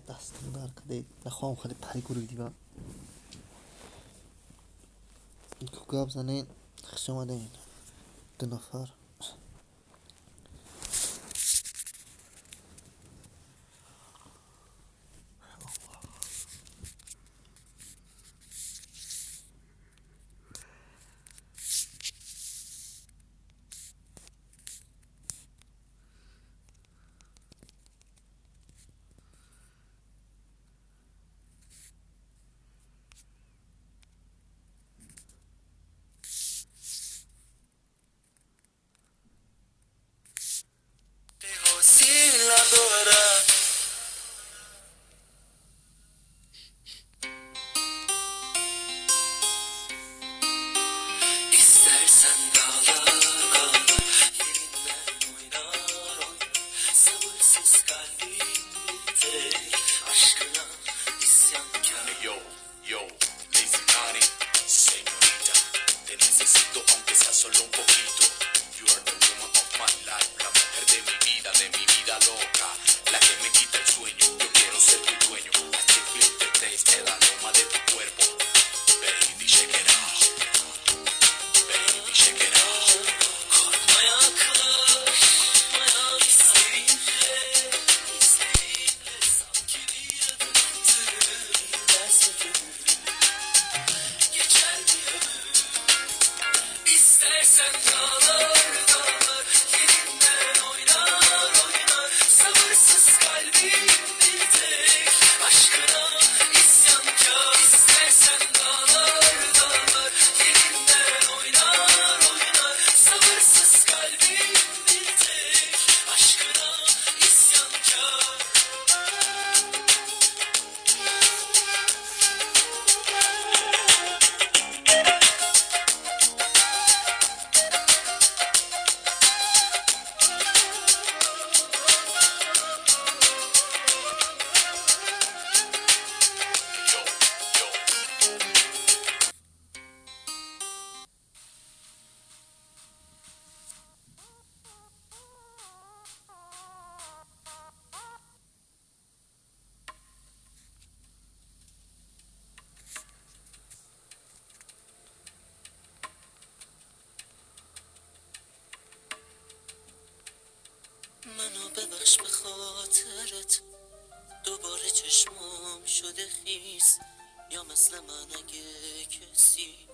Дастам дар каде нахоҳам хеле пари гург дива. Гап занен, хуш омадем. Ду нафар. منو ببخش به خاطرت، دوباره چشمام شده خیس، یا مثل من اگه کسی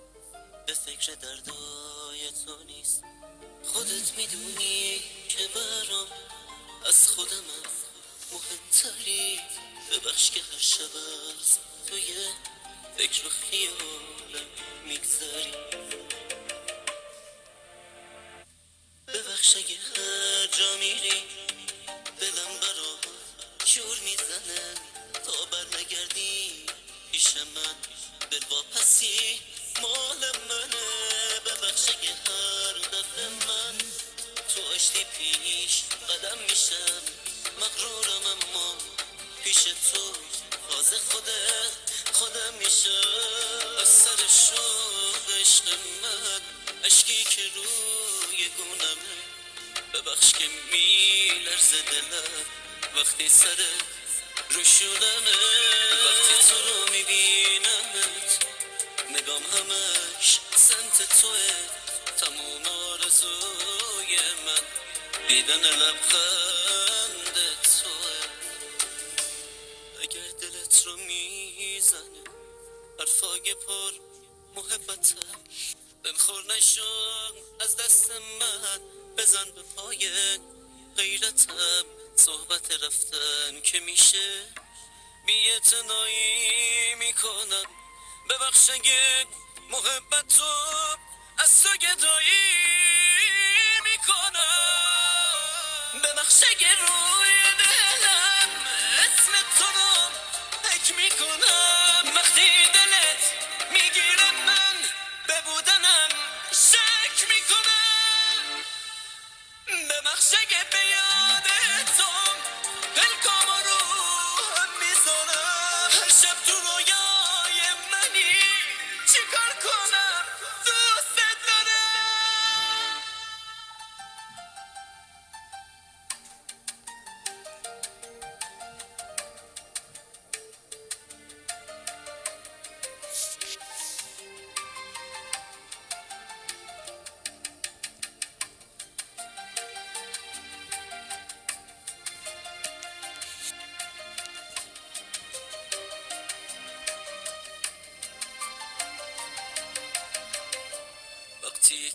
به فکر دردای تو نیست. خودت میدونی که برام از خودمم مهمتری، ببخش که هر شب از توی فکر و خیالم میگذری. ببخش اگه هر جا میری دلم برات شور میزنه، تا بر نگردی پیش من دلواپسی مال منه. ببخش اگه هر دفعه من تو آشتی پیش قدم میشم، مغرورم اما پیش تو باز خودم میشم. از سر شوق عشق من اشکی که روی گونمه، ببخش که میلرزه دلم وقتی سر روشونمه. وقتی تو رو میبینمت نگام همش سمت توه، تموم آرزوی من دیدن لبخند توه. اگر دلت رو میزنه حرفای پر محبتم، دلخور نشو از دست من، بزن به پای غیرتم. صحبت رفتن که میشه بی‌اعتنایی میکنم، ببخش اگه محبت تو از تو گدایی میکنم. ببخش اگه روی دلم اسم تو رو حک میکنم، وقتی دلت میگیره من به بودنم شک میکنم. ببخش اگه به یاد تو پلکام رو هم میذارم، هر شب تو رویای منی چیکار کنم دوست دارم.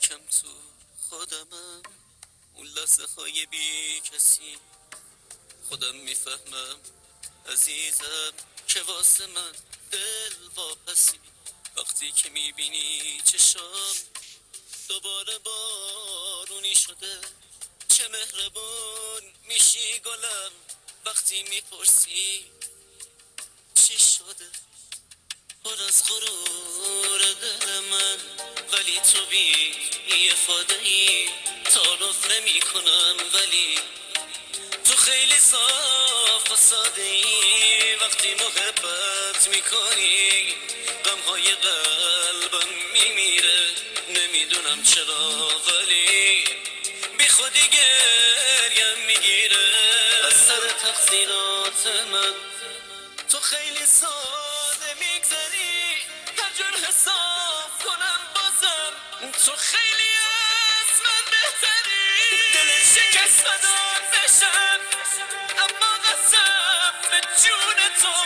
یکم تو خودمم، اون لحظه های بی کسی خودم میفهمم عزیزم که واسه من دل واپسی. وقتی که میبینی چشام دوباره بارونی شده، چه مهربون میشی گلم وقتی میپرسی چی شده. پر از غرور دل من، ولی تو بی افاده ای، تعارف نمی کنم ولی تو خیلی صاف و ساده ای. وقتی محبت میکنی غمهای قلبم میمیره، نمیدونم چرا ولی بی خودی گریم میگیره. از سر تقصیرات من تو خیلی ساده میگذری، هر جور حساب کنم بازم تو خیلی از من بهتری. دل شکست فدات بشم اما قسم به جون تو،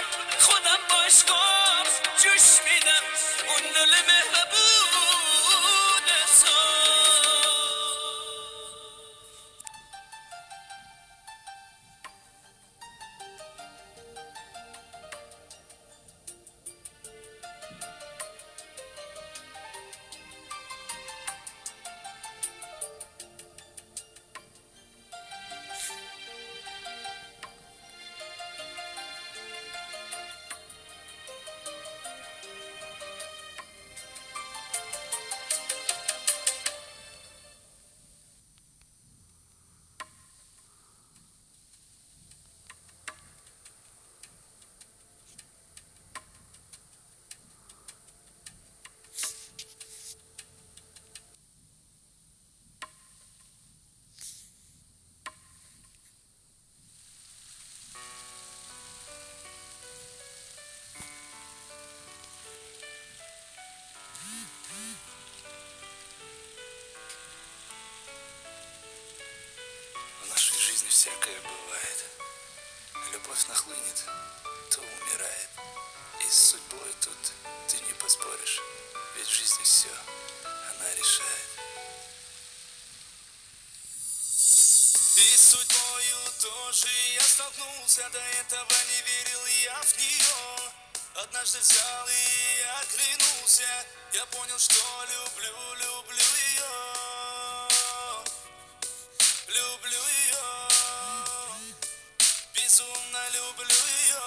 خودم با عشقام جوش میدم اون دل مهربون تو. В нашей жизни всякое бывает. Любовь нахлынет, то умирает. И с судьбой тут ты не поспоришь, ведь в жизни все она решает. И с судьбою тоже я столкнулся, до этого не верил я в нее. Однажды взял и оглянулся, я понял, что люблю, люблю ее. Люблю ее, безумно люблю ее.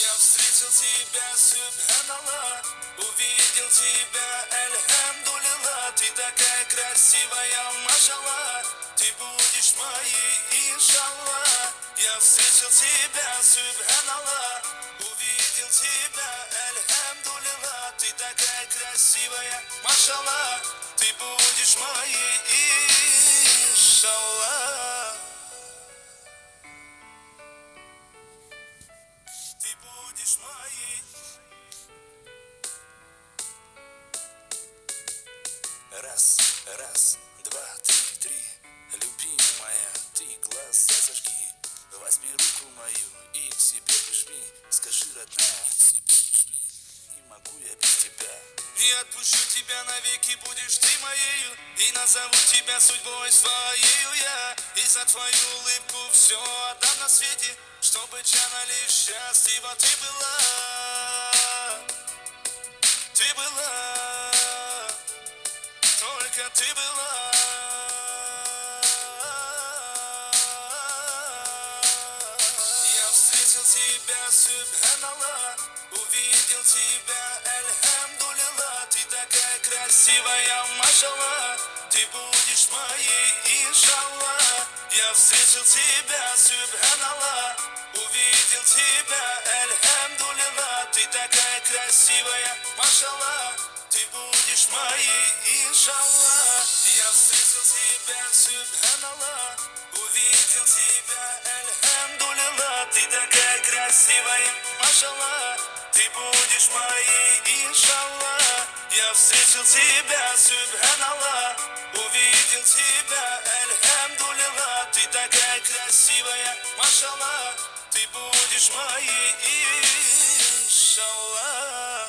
Я встретил тебя, субханаллах, увидел тебя, альхамдулилла. Ты такая красивая, машаллах, ты будешь моей, иншаллах. Я встретил тебя, субханаллах, увидел тебя, альхамдулилла. Ты такая красивая, машаллах, ты будешь моей, иншаллах. Ты будешь моей. Раз, раз, два, три, три. Любимая, ты глаза зажги. Возьми руку мою и к себе прижми. Скажи, родная, к себе прижми. Не могу я без тебя. Не отпущу тебя навеки, будешь ты моею. И назову тебя судьбой своею я. И за твою улыбку все отдам на свете, чтобы Джана лишь счастлива ты была. Ты была, только ты была. Я встретил тебя, субханаллах, увидел тебя, альхамдулилла. Ты такая красивая, машаллах, ты будешь моей, иншаллах. Я встретил тебя, субханаллах, увидел тебя, альхамдулилла. Ты такая красивая, машаллах, ты будешь моей, иншаллах. Я встретил тебя, субханаллах, увидел тебя, альхамдулилла. Ты такая красивая, машаллах, ты будешь моей, иншаллах. Я встретил тебя, субханаллах, увидел тебя, альхамдулилла. Ты такая красивая, машаллах, ты будешь моей, иншаллах.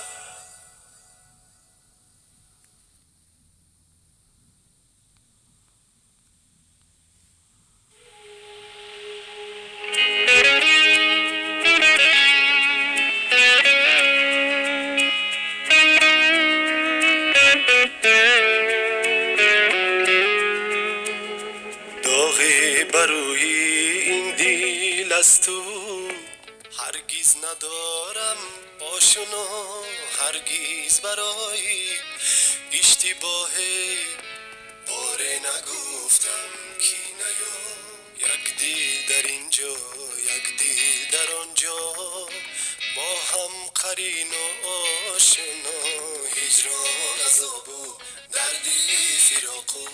Барои ин дил аз ту ҳаргиз надорам ошно, ҳаргиз барои иштибоҳе боре нагуфтам ки наё. Як дил дар инҷо, як дил дар онҷо, бо ҳам қарину ошно. Ҳиҷрон азобу дарди фироқу,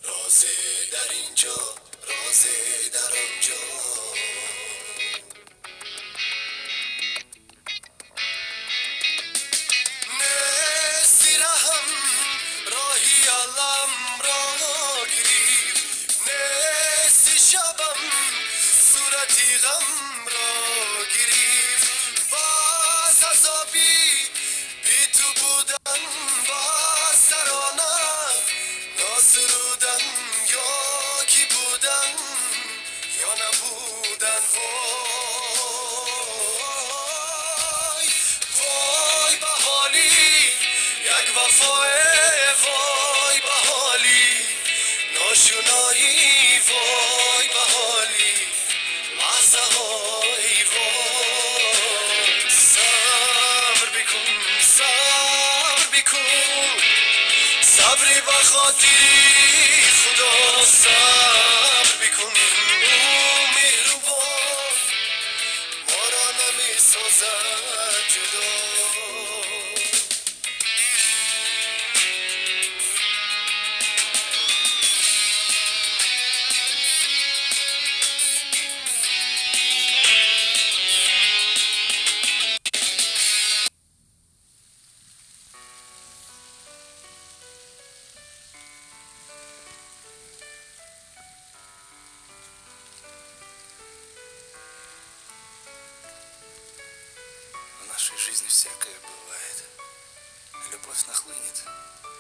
розе дар инҷо, розе дар онҷо. Нести раҳам роҳи аламро гирифт, нести шабам сурати ғамро гирифт. Боз азоби би ту будан, боз тарона носурудан, ё ки будан, ё набудан. Вой, вой ба ҳоли як вафое, вой ба ҳоли ношуноӣ, вой ба ҳоли лаҳзаҳои вой. Сабр бикун, сабр бикун, сабри ба хотири Худо сабр бикун. Ӯ меҳрубон моро намесозад ҷудо. В нашей жизни всякое бывает. Любовь нахлынет,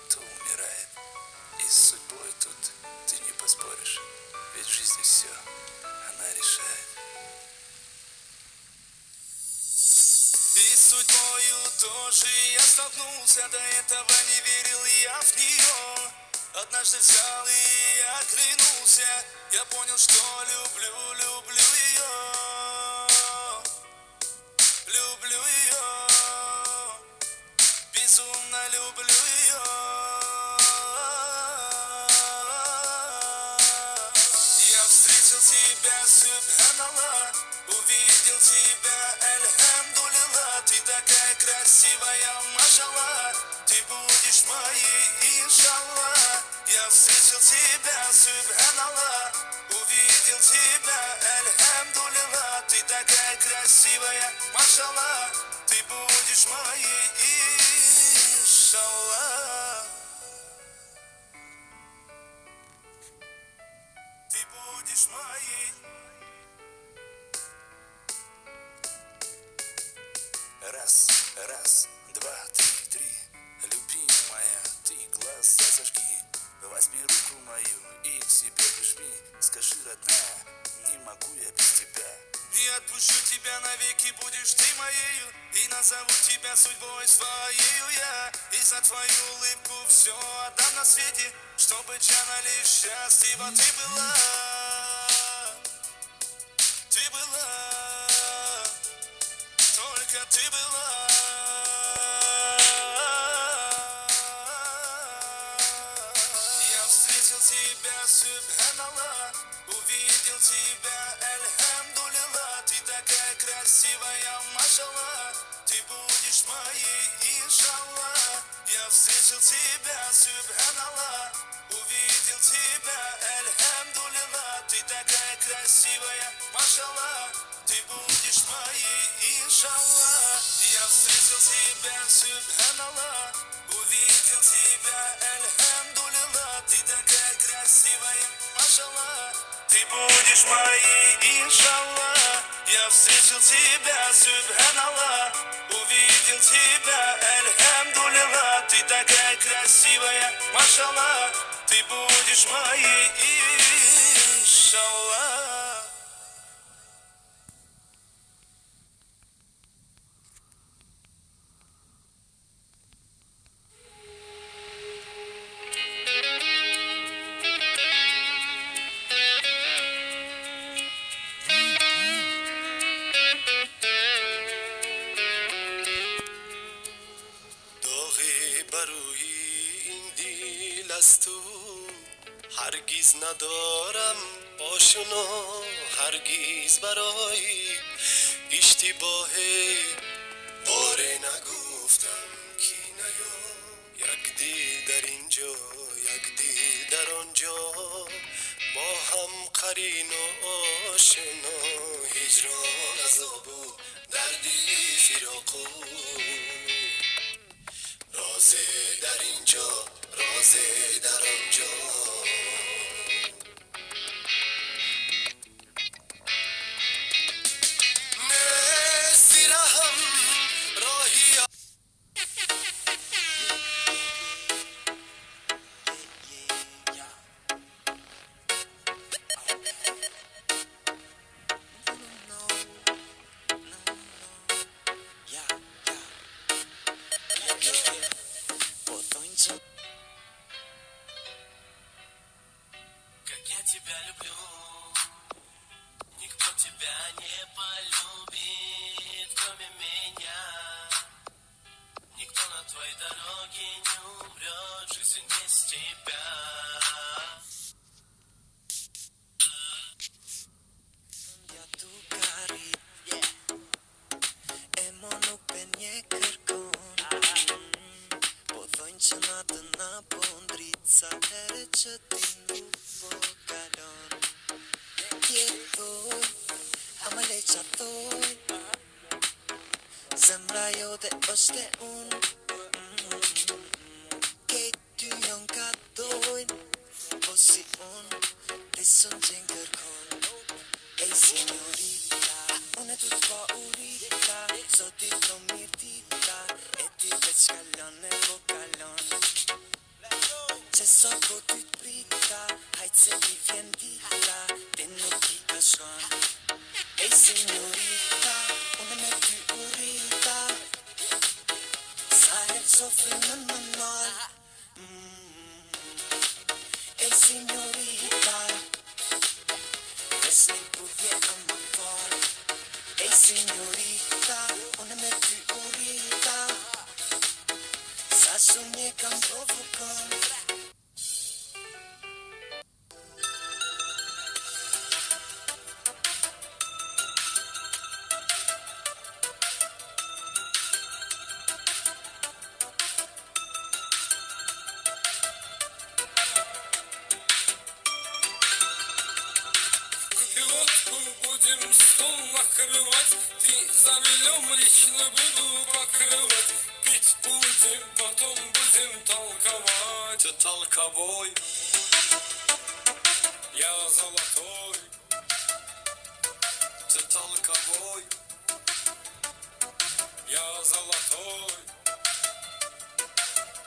то умирает. И с судьбой тут ты не поспоришь. Ведь в жизни все она решает. И с судьбою тоже я столкнулся, до этого не верил я в нее. Однажды взял и оглянулся, я понял, что люблю, люблю ее. Люблю ее, безумно люблю ее. Я встретил тебя, субханаллах, увидел тебя, альхамдулилла. Ты такая красивая, машаллах, ты будешь моей, иншаллах. Я встретил тебя, субханаллах, увидел тебя, альхамдулилла. Ты такая красивая, машаллах, ты будешь моей, иншаллах. Ты будешь моей. Раз, раз, два, три, три. Любимая, ты глаза зажги. Возьми руку мою и к себе прижми. Скажи, родная, не могу я без тебя. И отпущу тебя навеки, будешь ты моею, и назову тебя судьбой своею я. И за твою улыбку все отдам на свете, чтобы Джана лишь счастлива ты была. Ты была, только ты была. Я встретил тебя, субханаллах, увидел тебя, альхамдулилла. Ты такая красивая, машаллах, ты будешь моей, иншаллах. Я встретил тебя, субханаллах, увидел тебя, альхамдулилла. Ты такая красивая, машаллах, ты будешь моей, иншаллах. Я встретил тебя, субханаллах, увидел тебя, альхамдулилла. Ты такая красивая, машаллах, ты будешь моей, иншаллах. Я встретил тебя, субханаллах, увидел тебя, альхамдулилла. Ты такая красивая, машаллах, ты будешь моей, иншаллах. Надорам ошно ҳаргиз барои иштибоҳе. Боре нагуфтам, ки наё. Як дил дар инҷо, як дил дар онҷо, бо ҳам қарину ошно. Ҳиҷрон азобу дарди фироқу, розе дар инҷо, розе дар онҷо. Нести раҳам роҳи. Как я тебя люблю, никто тебя не полюбит, кроме меня. Никто на твоей дороге не умрет, жизнь без тебя. Ja tu kari, e mo nuk pe një kërkon. Po thojnë që natën na po ndrit, sa here që ti nuk po kalon. Tje thoj, ama le qa thoj, zemra jote është e unë. Kejt ty jon ka dojnë, po si unë, ti s'ën qenë kërkon. Ej senjorita, unë e tu t'pa urita, zoti të mirë dita, e ti veç kalon e po kalon. Që sa ko ty t'prita, hajt se i vjen dita, ti nuk i ka shkon. Ej senjorita, unë me ty urita, sa herë që frymën më nal. Ej senjorita, veç një puthje ama fal. Ej senjorita, unë me ty urita, sa shumë e kam provokon. Пилотку будем стол накрывать. Ты за рулем, лично буду покрывать. Пить будем, потом будем толковать. Ты толковой, Я золотой. Ты толковой. Я золотой.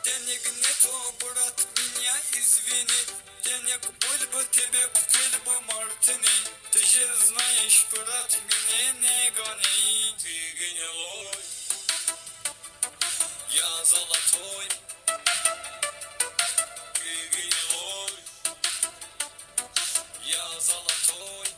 Денег нету, брат, меня извини. Денег был бы тебе, купил бы мартини. Ты же знаешь, брат, меня не гони. Ты гнилой. Я золотой. Ты гнилой. Я золотой.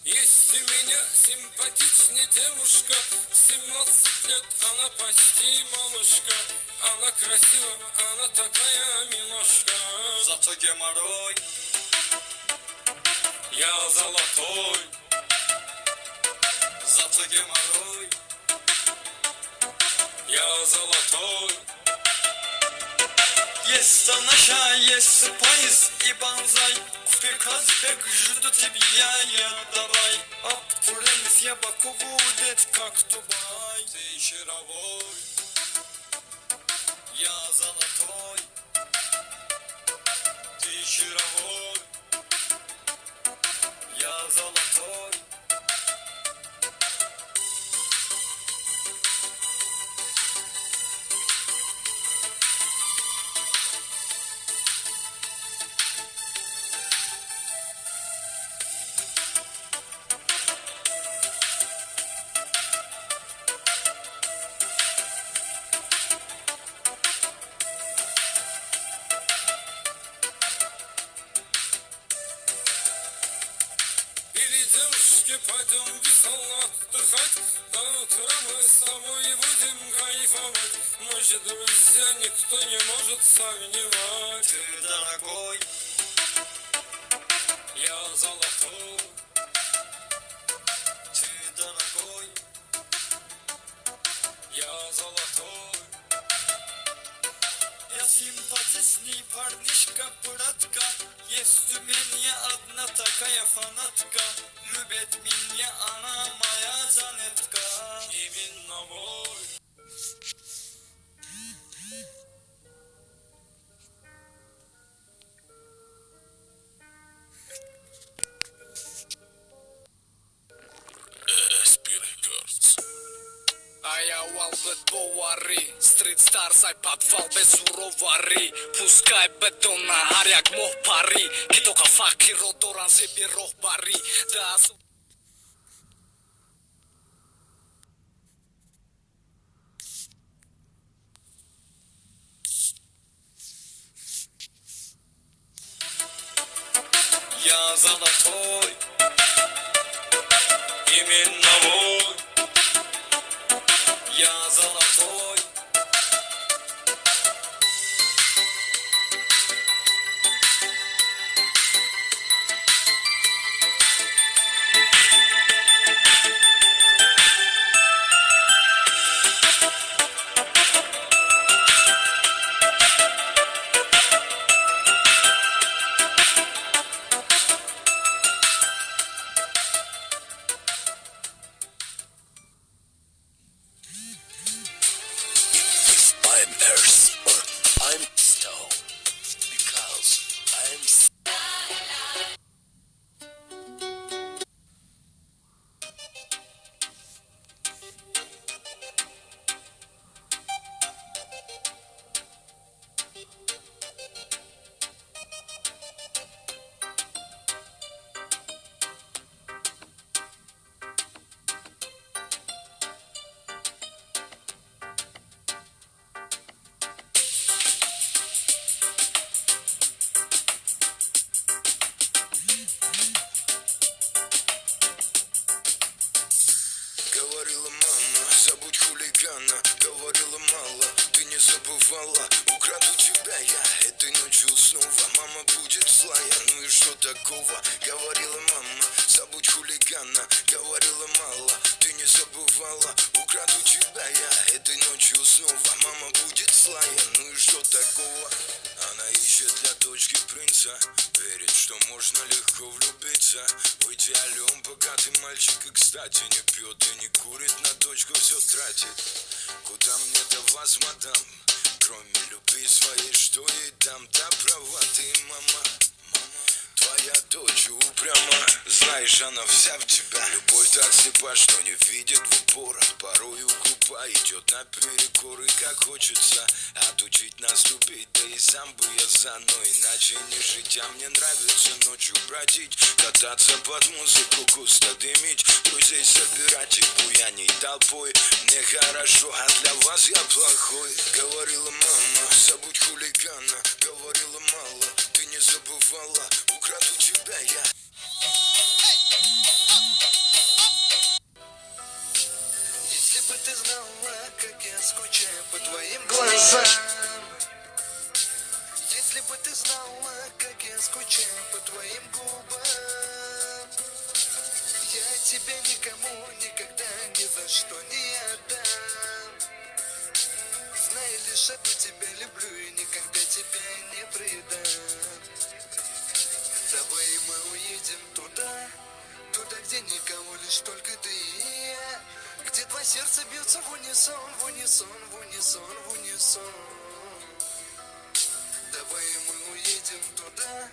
Есть у меня симпатичная девушка, 17 лет, она почти малышка. Она красива, она такая милашка. Зато геморрой. Я золотой. Зато геморрой. Я золотой. Есть наша, есть спайс и банзай. Купи Казбек, жду тебя, я давай. Обкурим все Баку, будет как Дубай. Ты жировой. Я золотой. Ты жировой. Я золотой. кафешке пойдем весело отдыхать. До утра мы с тобой будем кайфовать. Мы же друзья, никто не может сомневать. Ты дорогой, Я золотой, ты дорогой, я золотой. Я симпатичный парнишка, братка. Есть у меня одна такая фанатка. Любит меня она, моя Жанетка. Именно мой. Ай аввал боварӣ, Street Stars ай подвал безуроварӣ. Пускай бедона ҳар як моҳ парӣ, ки тоқа фақирро доран зеби роҳбарӣ. Даст Я золотой, Именно мой. Я золотой. I'm earth or I'm stone, because I'm Говорила мама, забудь хулигана. Говорила мало, ты не забывала. Украду тебя я этой ночью снова. Мама будет злая, ну и что такого? Говорила мама, забудь хулигана. Говорила мало, ты не забывала. Украду тебя я этой ночью снова. Мама будет злая, ну и что такого? Она ищет для дочки принца. Верит, что можно легко влюбиться. В идеале он богатый мальчик и, кстати, не пьет и не курит, на дочку все тратит. Куда мне до вас, мадам? Кроме любви своей, что ей дам? Да права ты, мама. Твоя дочь упряма, знаешь, она вся в тебя. Любовь так слепа, что не видит в упор. Порою глупа, идет наперекор. И как хочется отучить нас любить. Да и сам бы я за, но иначе не жить. А мне нравится ночью бродить, кататься под музыку, густо дымить, друзей собирать и буянить толпой. Мне хорошо, а для вас я плохой. Говорила мама, забудь хулигана. Говорила мало, ты не забывала. Украду тебя я. Если бы ты знала, как я скучаю по твоим глазам. Если бы ты знала, как я скучаю по твоим губам. Я тебя никому никогда ни за что не отдам. Знай лишь одно, тебя люблю и никогда тебя не предам. Давай мы уедем туда, туда, где никого, лишь только ты и я. Где два сердца бьются в унисон, в унисон, в унисон, в унисон. Давай мы уедем туда,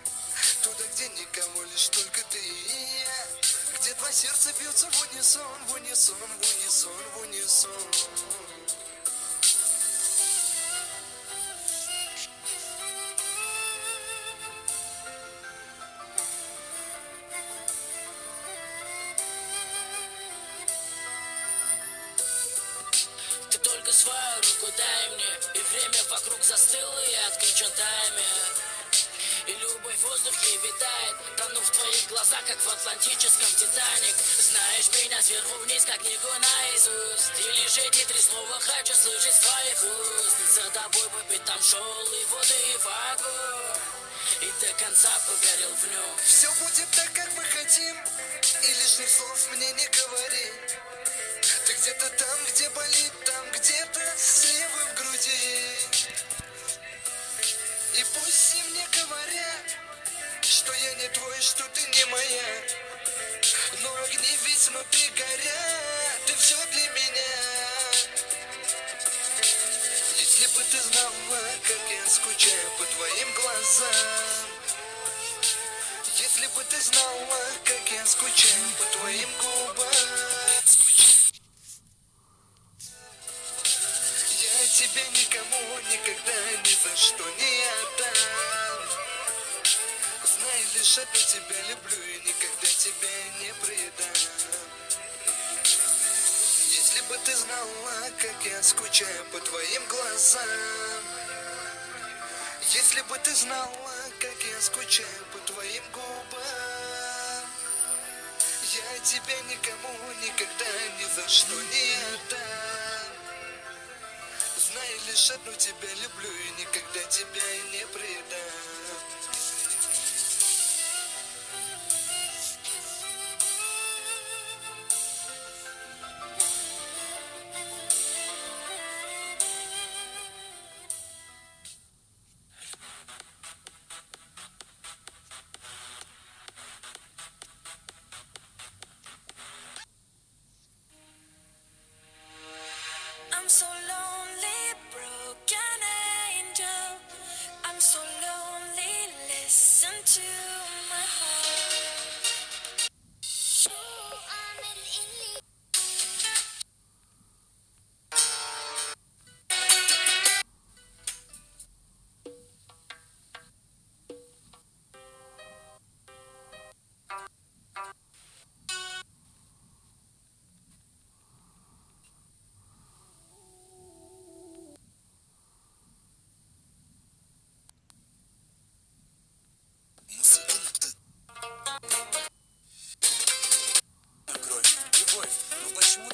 туда, где никого, лишь только ты и я. Где два сердца бьются в унисон, в унисон, в унисон, в унисон. Ты только свою руку дай мне, и время вокруг застыло, и отключен таймер. И любовь в воздухе витает, тону в твоих глазах, как в атлантическом Титаник. Знаешь меня сверху вниз, как книгу наизусть. И лишь эти три слова хочу слышать с твоих уст. За тобой по пятам шел и воды, и в огонь, и до конца погорел в нем. Все будет так, как мы хотим, и лишних слов мне не говори. Ты где-то там, где болит, там где-то слева в груди. И пусть все мне говорят, что я не твой, что ты не моя, но огни ведь внутри горят, ты все для меня. Если бы ты знала, как я скучаю по твоим глазам. Если бы ты знала, как я скучаю по твоим губам. Я тебя никому никогда ни за что не отдам. Знай, лишь одну тебя люблю и никогда тебя не предам. Если бы ты знала, как я скучаю по твоим глазам. Если бы ты знала, как я скучаю по твоим губам. Я тебя никому никогда ни за что не отдам. Знай, лишь одну тебя люблю и никогда тебя не предам. I'm so lonely, broken angel. I'm so lonely, listen to my heart. شو أعمل اللي Кровь, любовь, ну почему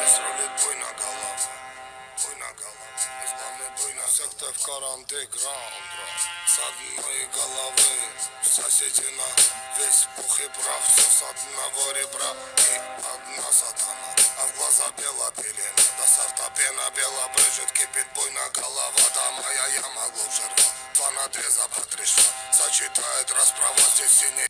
Здесь рулит буйна голова, буйна голова, здесь главный буйна. Сыктывкар андеграунд, с одной головы соседи на весь пух и прах, все с одного ребра и одна сатана, а в глаза бела пелена, до сорта пена бела брызжет, кипит буйна голова, да моя яма глубже рва, 2 на 2 за 3 шва, сочетает расправа здесь синий.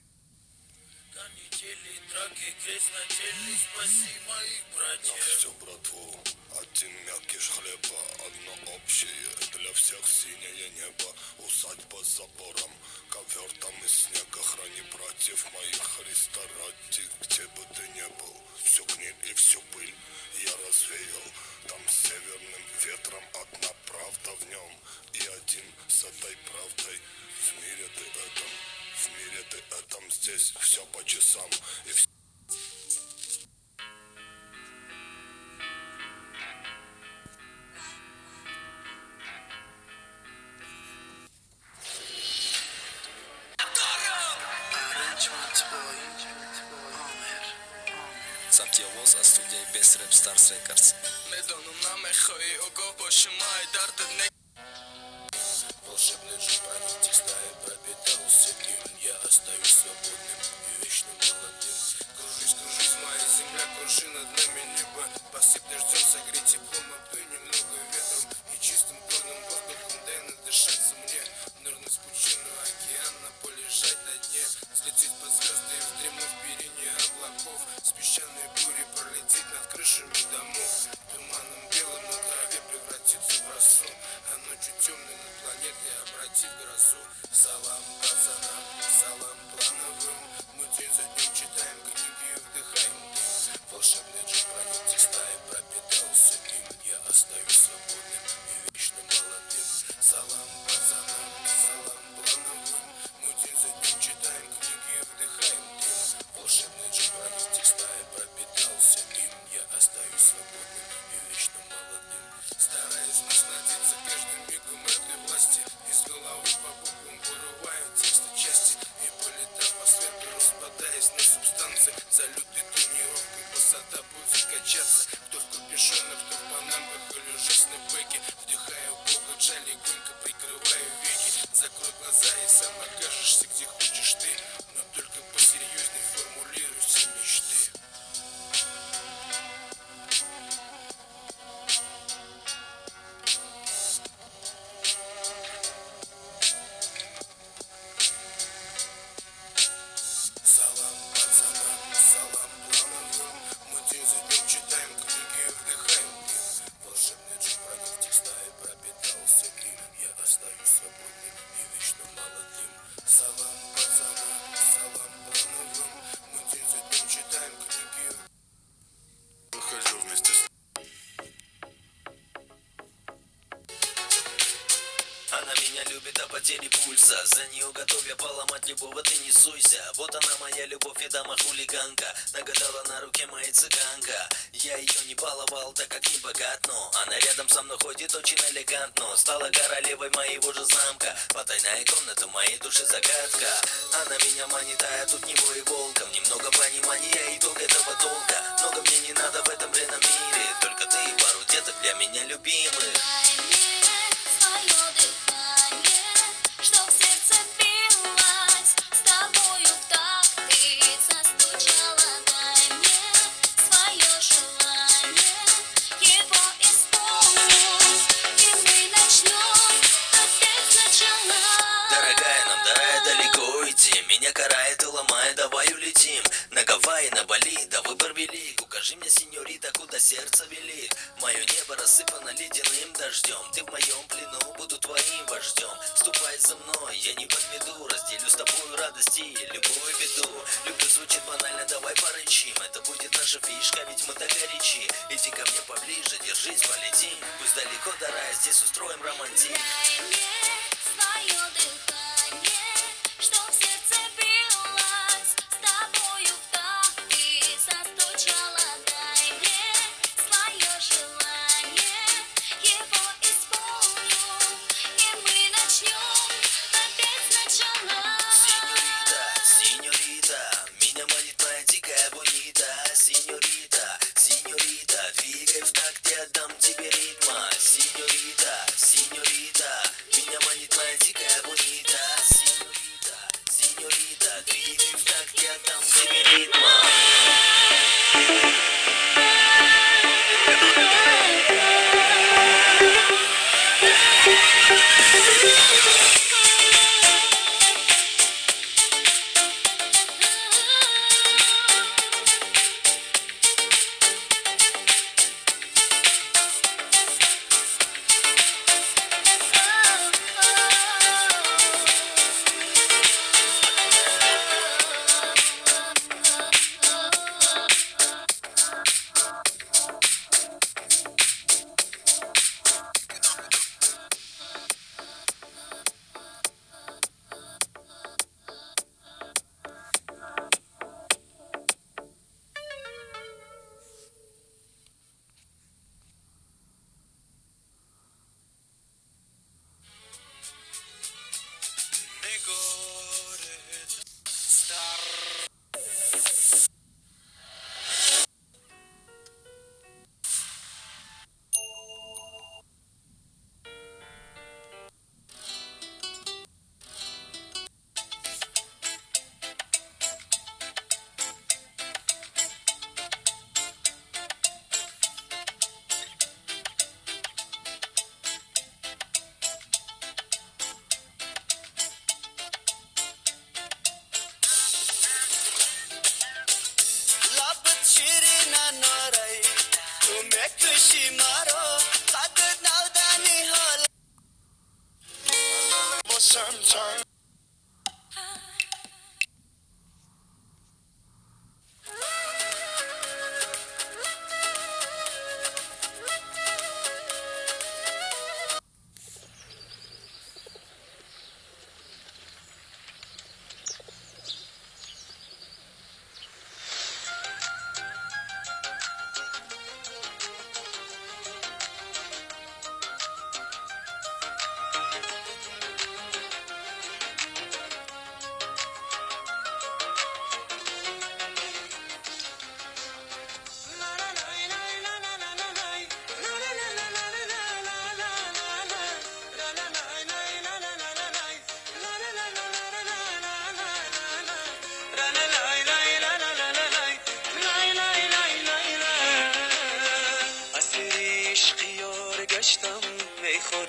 Канители, драки, крест на теле, спаси моих братьев. На всю братву один мякиш хлеба, одно общее для всех синее небо. Усадьба с забором, ковер там из снега. Храни братьев моих Христа ради, где бы ты ни был. Всю гниль и всю пыль я развеял. Там северным ветром одна правда в нем, и один с этой правдой. В мире ты этом, в мире ты этом, здесь все по часам и все. Сабти овоз аз студияи Best Rap Stars Records. Медонам намехоҳӣ огоҳ боши май дардат не. Волшебный же проник стаи пропитался им. Я остаюсь свободным и вечно молодым. Кружись, кружись, моя земля, кружи над нами небо. Посыпь дождем, согрей теплом, обдуй немного ветром и чистым горным воздухом дай надышаться мне. Нырнуть в пучину океана, полежать на дне, взлететь под звезды и вздремнуть в перине облаков. С песчаной бури пролететь над крышами домов. Туманом белым на траве превратиться в росу, а ночью темной над планетой обратить в грозу. Салам пацанам, салам плановым, мы день за днем читаем книги и вдыхаем дым. Волшебный джин проник в текста и пропитался им. Я остаюсь свободным и вечно молодым. Салам пацанам, салам плановым. Мы день за днем читаем книги и вдыхаем дым. Волшебный джин проник в текста и пропитался им. Я остаюсь свободным и вечно молодым. Стараюсь насладиться каждым мигом этой власти. Из головы по буквам вырываю тексты части. И полетав по свету, распадаясь на субстанции. За лютой тренировкой басота будет качаться. Кто в капюшонах, кто в панамках или же снэпбэке. Вдыхаю бога джа, легонько прикрываю веки. Закрой глаза и сам окажешься, где хочешь ты. Но только посерьезней формулируй все мечты. Салам пацанам, салам плановым. Мы день за днем читаем книги и вдыхаем дым. Волшебный джин проник в текста и пропитался им. Я остаюсь свободным и вечно молодым. Салам пацанам, салам плановым. Мы день за днем читаем книги. Выхожу вместе с Она меня любит до потери пульса. За нее готов я поломать любого, ты не суйся. Вот она моя любовь и дама хулиганка. Нагадала на руке моей цыганка. Я ее не баловал, так как не богат, но она рядом со мной ходит очень элегантно. Стала королевой моего же замка. Потайная комната моей души загадка. Она меня манит, а я тут не вою волком. Немного понимания и долго этого толка. Много мне не надо в этом бренном мире. Только ты и пару деток для меня любимых. Дай мне свое дыхание, чтоб сердце билось с тобою в такт ты застучала. Дай мне свое желание, его исполню, и мы начнем опять сначала. Дорогая, нам до рая далеко идти. Меня карает и ломает, давай улетим. На Гавайи, на Бали, да выбор велик. Укажи мне, сеньорита, куда сердце велит. Мое небо рассыпано ледяным дождем. Ты в моем плену, буду твоим вождем. Ступай за мной, я не подведу. Разделю с тобою радости и любую беду. Люблю звучит банально, давай порычим. Это будет наша фишка, ведь мы так горячи. Иди ко мне поближе, держись, полетим. Пусть далеко до рая, здесь устроим романтик. Дай мне свое дыхание, чтоб сердце билось с тобою в такт ты застучала. Дай мне свое желание, его исполню, и мы начнем опять сначала. Сеньорита, сеньорита, меня манит моя дикая бонита. Сеньорита, сеньорита, двигай в такт, я дам тебе ритма. Сеньорита, сеньорита, меня манит моя дикая бонита. Сеньорита, сеньорита, двигай в такт, я дам тебе ритма.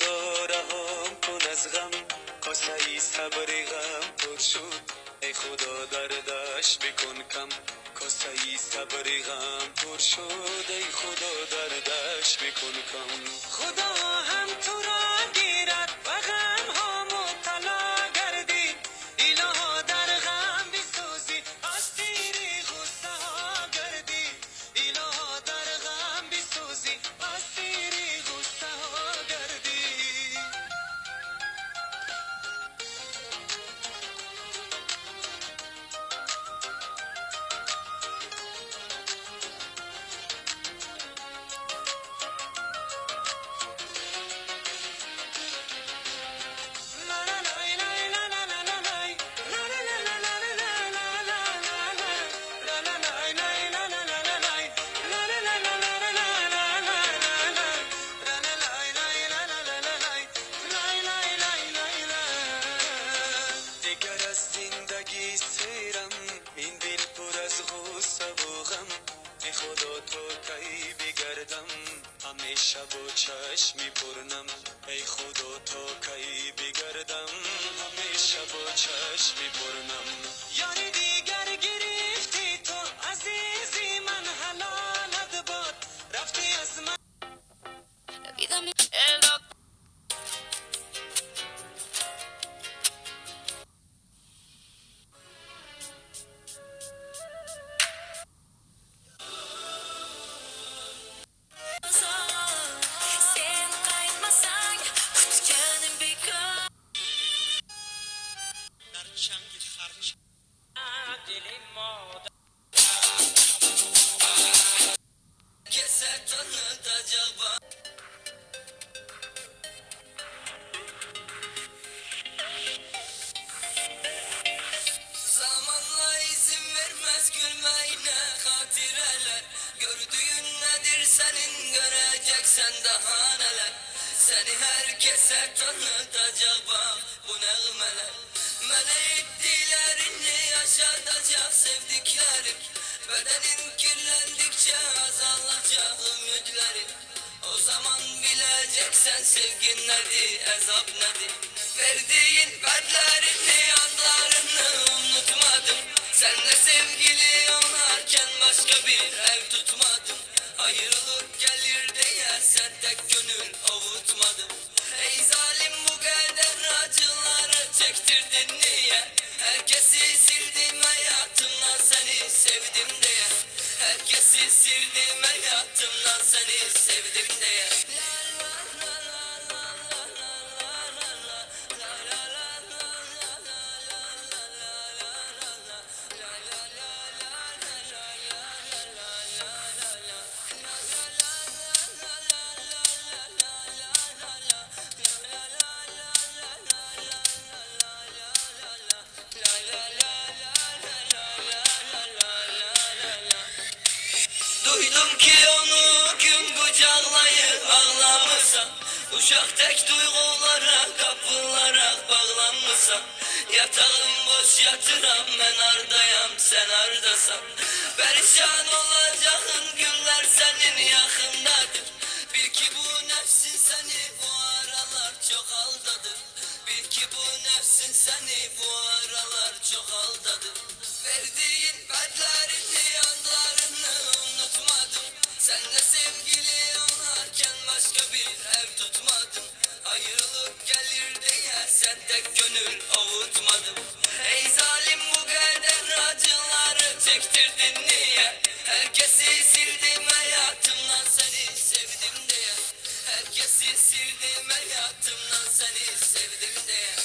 Худо раҳом кун аз ғам, косаи сабри ғам пур шуд. Эй Худо, дардаш бикун кам, косаи сабри ғам пур шуд. Эй Худо, дардаш бикун кам. Худо ҳам туро гирад, ба ғамҳо мубтало гардӣ. Илоҳо, дар ғам бисӯзӣ, асири ғуссаҳо гардӣ. Илоҳо, дар ғам бисӯзӣ, асири ғуссаҳо гардӣ. Дигар аз зиндагӣ серам, ин дил пур аз ғуссаву ғам. Эй Худо, то кай бигардам ҳамеша бо чашми пурнам? Эй Худо, то кай бигардам ҳамеша бо чашми пурнам? Ёри дигар гирифтӣ ту, азизи ман, ҳалолат бод, рафтӣ аз ман. La vida me Sen qaytmasang, kutganim bekor. Дар чанги харч дили модар Herkese tanıtacak bak. Zamanla izin vermez gülmeyine hatireler. Gördüğün nedir senin, göreceksen daha neler. Seni herkese tanıtacak bak bu nağmeler. Mene ettilerini yaşatacak sevdiklerim. Bedenin kirlendikçe azalacak ümitlerin. O zaman bileceksen sevgin nedir, ezap nedir. Verdiğin vaatlerini, andlarını unutmadım. Senle sevgili olarken başka bir ev tutmadım. Ayrılık gelir diye sen tek gönül avutmadım. Ey zalim, bu kadar acıları çektirdin niye? Herkesi sildim hayatımdan seni sevdim diye. Herkesi sildim hayatımdan seni sevdim diye. Duydum ki onu gün kucaklayıp ağlamışsan. Uşak tek duygulara kapılarak bağlanmışsan. Yatağım boş yatıram, ben ardayam, sen ardasan. Perişan olacağın günler senin yakındadır. Bil ki bu nefsin seni bu aralar çok aldadı. Bil ki bu nefsin seni bu aralar çok aldadı. Verdiğin vaatlerini, andlarını unutmadım. Senle sevgili olarken başka bir ev tutmadım. Ayrılık gelir diye sen tek gönül avutmadım. Ey zalim, bu kadar acıları çektirdin niye? Herkesi sildim hayatımdan seni sevdim diye. Herkesi sildim hayatımdan seni sevdim diye.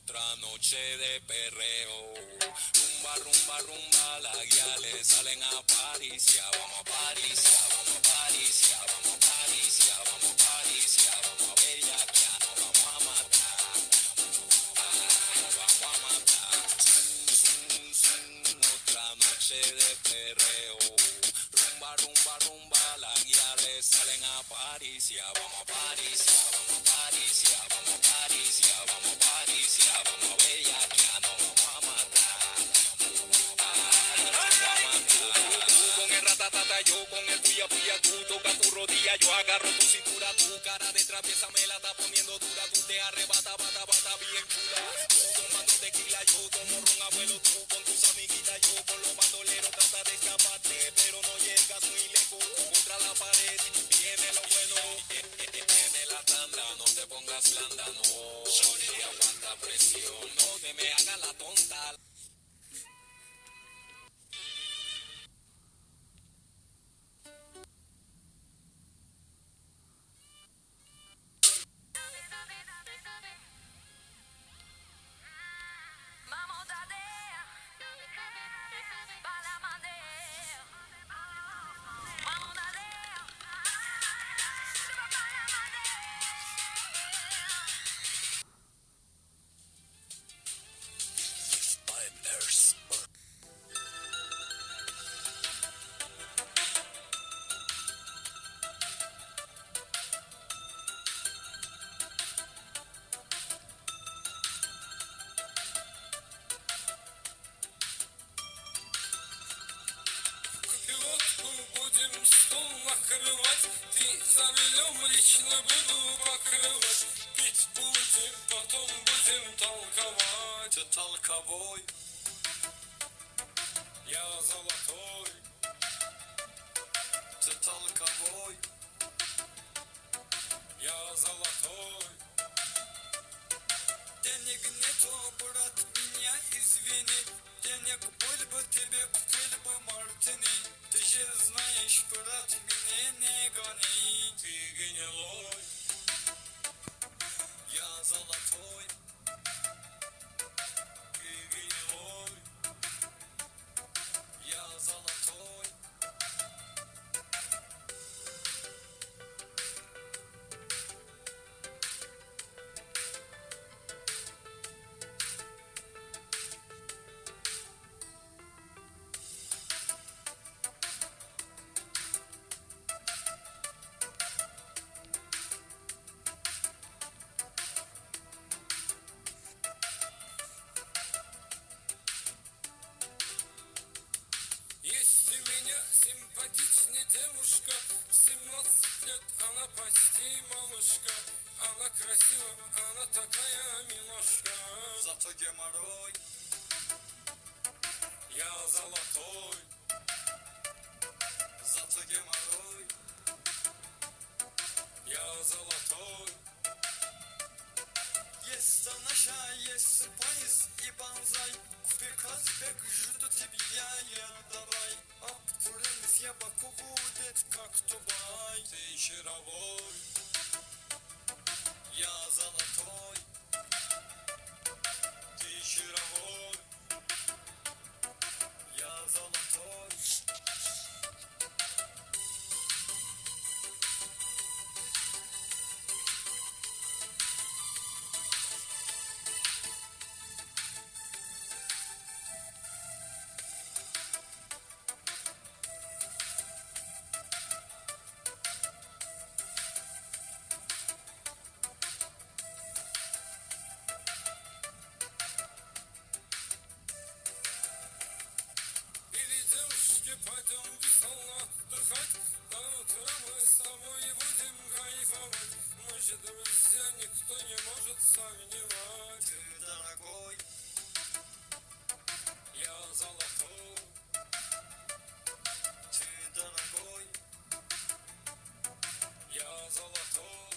Otra noche de perreo. Rumba, rumba, rumba, las guiales salen a París. Ya vamos a París, ya vamos a París, ya vamos a París, ya vamos a París, ya vamos a bellaquear, nos vamos a matar. Nos vamos a matar. Zum, zum, zum, otra noche de perreo. Rumba, rumba, rumba, las guiales salen a París. Ya vamos a París, ya vamos a París, ya vamos a París, ya vamos a París, ya vamos a bellaquear, nos vamos a matar. Tú con el ratatata, yo con el puya puya, tú tocas tu rodilla, yo agarro tu cintura, tu cara de traviesa me la está poniendo dura, tú te arrebata, bata, bata bien chula. Tú tomando tequila, yo tomo ron, abuelo, tú con tus amiguitas, yo con los bandoleros, trata de escaparte, pero no llegas muy lejos, tú contra la pared, viene lo bueno, viene la tanda, no te pongas blanda, no, y aguanta presión, no te me hagas la tonta. Пилотку будем стол накрывать, ты за рулем лично буду покрывать. Пить будем, потом будем толковать. Ты толковой, я золотой. Ты толковой, я золотой. Денег нету, брат, меня извини. Денег был бы тебе, купил бы мартини. Ты же знаешь, брат, меня не гони. Ты гнилой, я золотой. Ты гнилой, я золотой. Есть у меня симпатичная девушка, 17 лет, она почти малышка. Она красива, она такая милашка. Зато геморрой, я золотой. Зато геморрой, я золотой. Есть наша, есть пояс и банзай. Купи Казбек, жду тебя, я давай. Обкуренный я Баку будет, как Дубай. Ты жировой, я золотой. Ты жировой, я золотой. Или девушки, пойдем весело отдыхать. До утра мы с тобой будем кайфовать. Мы же друзья, никто не может сомневать. Ты дорогой, я золотой. Ты дорогой, я золотой.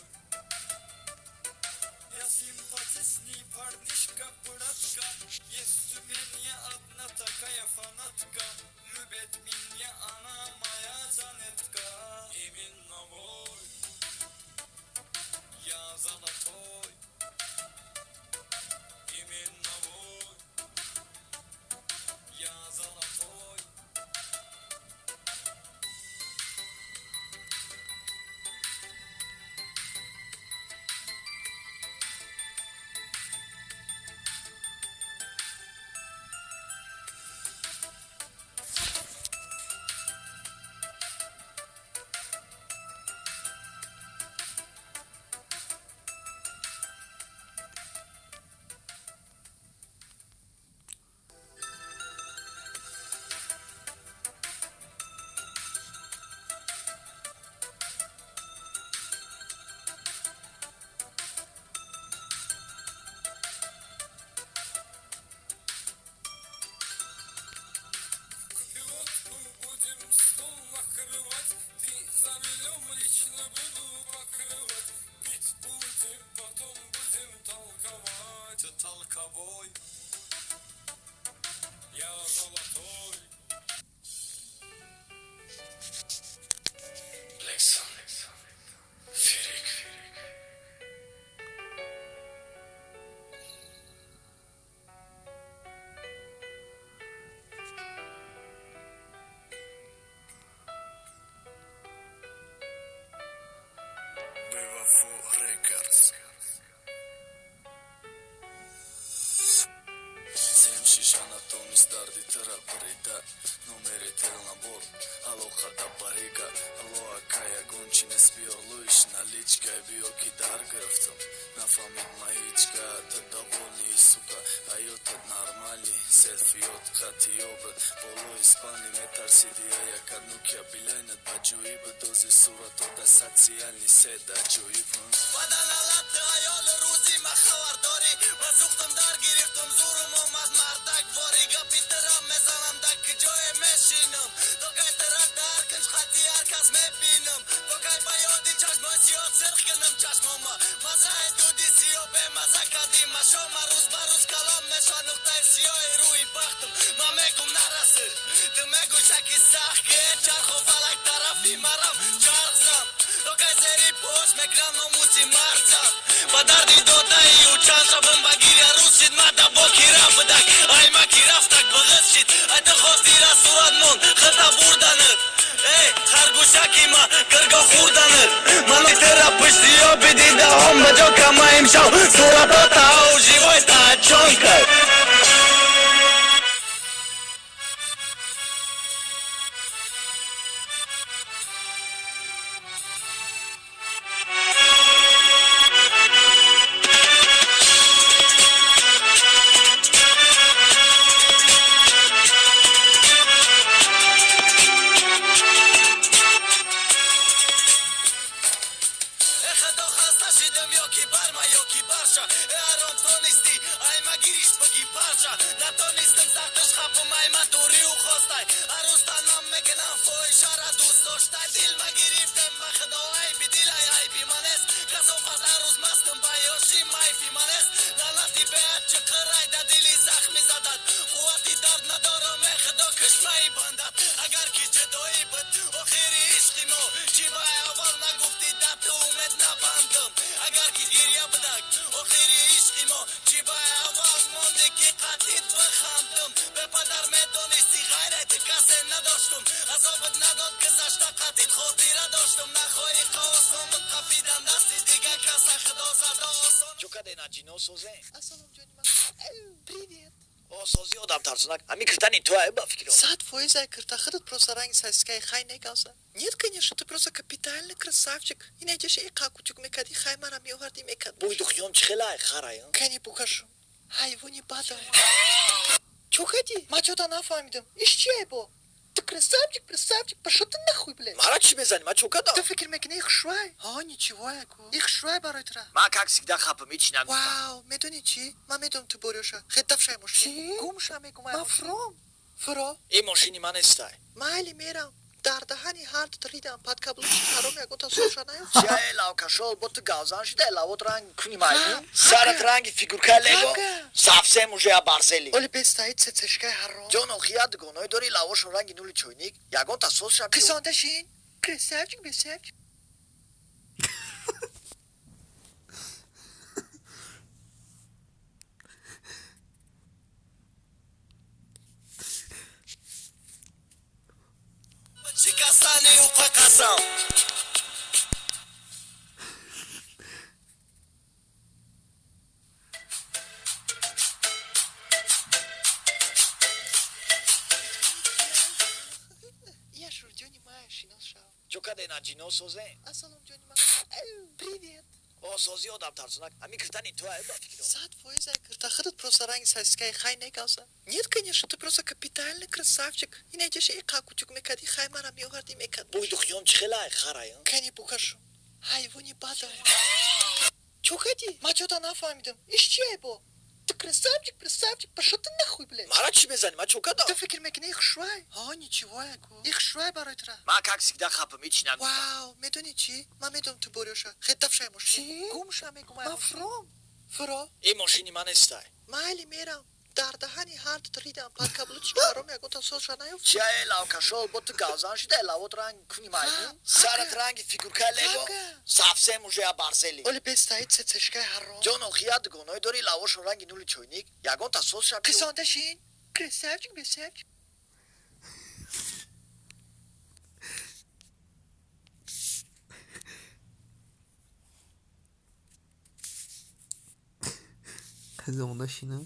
Я симпатичный парнишка, братка. Есть у меня одна такая фанатка. Любит меня она, моя Жанетка. Именно мой, я золотой. Именно толковой. Я золотой. Black Ферик. Бевафо Рекордс. Сем шиша натонист дарди тара бирида. Номери тел набор, алоқа да барига. Алло, ака, ягон чи нест, биёр луиш наличка. Биё ки дар гирифтам, нафаҳмид ма ҳичка. Та довольный, сука, ҳаётат нормальный. Селфиёт қатиёбад болои спальни. Метарсиди аякад нукя билайнат ба ҷоиб. Дози сурато да социальный сеть да ҷоиб. Баданалати аёли рӯзи ма хабардорӣ. Ба сӯхтам дар гирифтам, зурум омад мардак вори. Гапи тирам мезанам, да ки ҷое мешинам. То кай тира дар кунҷ хати ҳар кас мебинам. То кай ба ёди чашмои сиёҳ сирх кунам чашмома. Мазаи дуди сиёҳ бемаза кардӣ машома. Рӯз ба рӯз калон меша нуқтаи сиёҳи рӯи бахтам. Ман мегум нарасид, ту мегӯй шаки сахт ки чарху фалак тарафи марам чарх зан. То кай зери пош мекунам номуси мардзан. Ба дарди додаию чанд шабам ба гиря рӯз шид. Мада боки рафтак, аймаки рафтак бағиз шид. Айта хотира сурат монд хита бурданат. Эй, харгӯшаки ма гирго хӯрданат. Мано тира пушти ёби дидаҳом ба ҷо кама имшав. Суратота ау живой тачонка. Э худо, хаста шидам, ёки бар ма, ёки барша. Э ҳаром тонистӣ, ай ма гириш биги парча. Натонистам сахташ хапам, ай ма дурию хостай. Ҳаррӯз танам мекунам фоҳишара дӯст доштай. Дил ма гирифтем ба худо, айби дилай, айби ман нест. Касофат, ҳаррӯз мастам ба ёши майфи ман нест. Лаънати беҳад чиқирай да дили захми задад. Қуввати дард надорам, э худо, кишмаи бандад. Агар ки ҷудоӣ буд охири ишқи мо, чӣ ба аввал нагуфтӣ, да ту умед набандам? Агар ки гиря будак охири ишқи мо, чӣ ба аввал мондӣ, ки қатит бихандам? Бепадар медонистӣ, ғайрати касе надоштум. Азобат надод гузашта, қатит хотира доштум. Нахоҳӣ қосон буд қапидан дасти дига каса. Худо зада осон. Чо каде, наҷино, созен? Ассалом, ҷони ман. Привет. О, сози, одам тарсонак, ҳами киртани ту ай ба фикром. 100% ай кирта, худат просто ранги сосискаи хай негавза. Нет, конечно, ты просто капитальный красавчик. И найдешь и какутюк мекади, хай мара меоварди мекад. Бӯи духиём чӣ хела ай, харай? Кани покажу. Ҳайвони бада. Чо кади? Ма чота нафаҳмидам. Иш чи ай бо? Ты красавчик, красавчик, пошел ты нахуй, блядь. Мара чӣ мезанӣ, ма чо кадам? Ту фикр мекунӣ хушрӯй? Ҳа, ничего яку. И хушрӯй барои тура. Ма как всегда хапам, ҳеч нагуфтам. Вау, медонӣ чӣ? Ман медонам ту борёша. Хетафшай мошин. Гумша мегум ай. Ман фуром. Фуро. Ин мошини ман нестай. Майли, мерам. Дар даҳани ҳардут ридам. Под каблучки ҳаром ягонта соша наёфт. Чия, э лавкашол, бо ту гавзан шуда, лавот ранги куни маймун, сарат ранги фигуркаи лего, совсем уже оборзели. Оли бестаи цецешкаи ҳаром. Ҷон, охи як дугоное дори, лавошон ранги нули чойник, ягонта соз ша. Қисонда шин. Красавчик, красавчик. Шикастани ӯқа қасам. Яшур, ҷони мая, шинос шав. Чо каде, наҷино, созен? Ассалом, ҷони ман. Привет. О, сози, одам тарсонак, ҳами киртани ту ай ба фикром. 100% ай кирта, худат просто ранги сосискаи хай негавза. Нет, конечно, ты просто капитальный красавчик. И найдешь и какутюк мекади, хай мара меоварди мекад. Бӯи духиём чӣ хела ай, харай? Кани покажу. Ҳайвони бада. Чо кади? Ма чота нафаҳмидам. Иш чи ай бо? Ты красавчик, красавчик, пошел ты нахуй, блядь. Мара чӣ мезанӣ, ма чо кадам? Ту фикр мекунӣ хушрӯй? Ҳа, ничего яку. И хушрӯй барои тура. Ма как всегда хапам, ҳеч нагуфтам. Вау, медонӣ чӣ? Ман медонам ту борёша. Хетафшай мошин. Гумша мегум ай. Ман фуром. Фуро. Ин мошини ман нестай. Майли, мерам. Дар даҳани ҳард ридам, подкаблучки ҳаром ягонта созша наёфт. Чия, лавкашол, бо ту гавзан шуда, лавот ранг куни маймун, сарат ранги фигуркаи лего, совсем уже оборзели. Оли бестаи цецешкаи ҳаром. Ҷон, охи як дугоное дори, лавошон ранги нули чойник, ягонта созша. Қисонда шин. Красавчик, красавчик. Хезонда шина.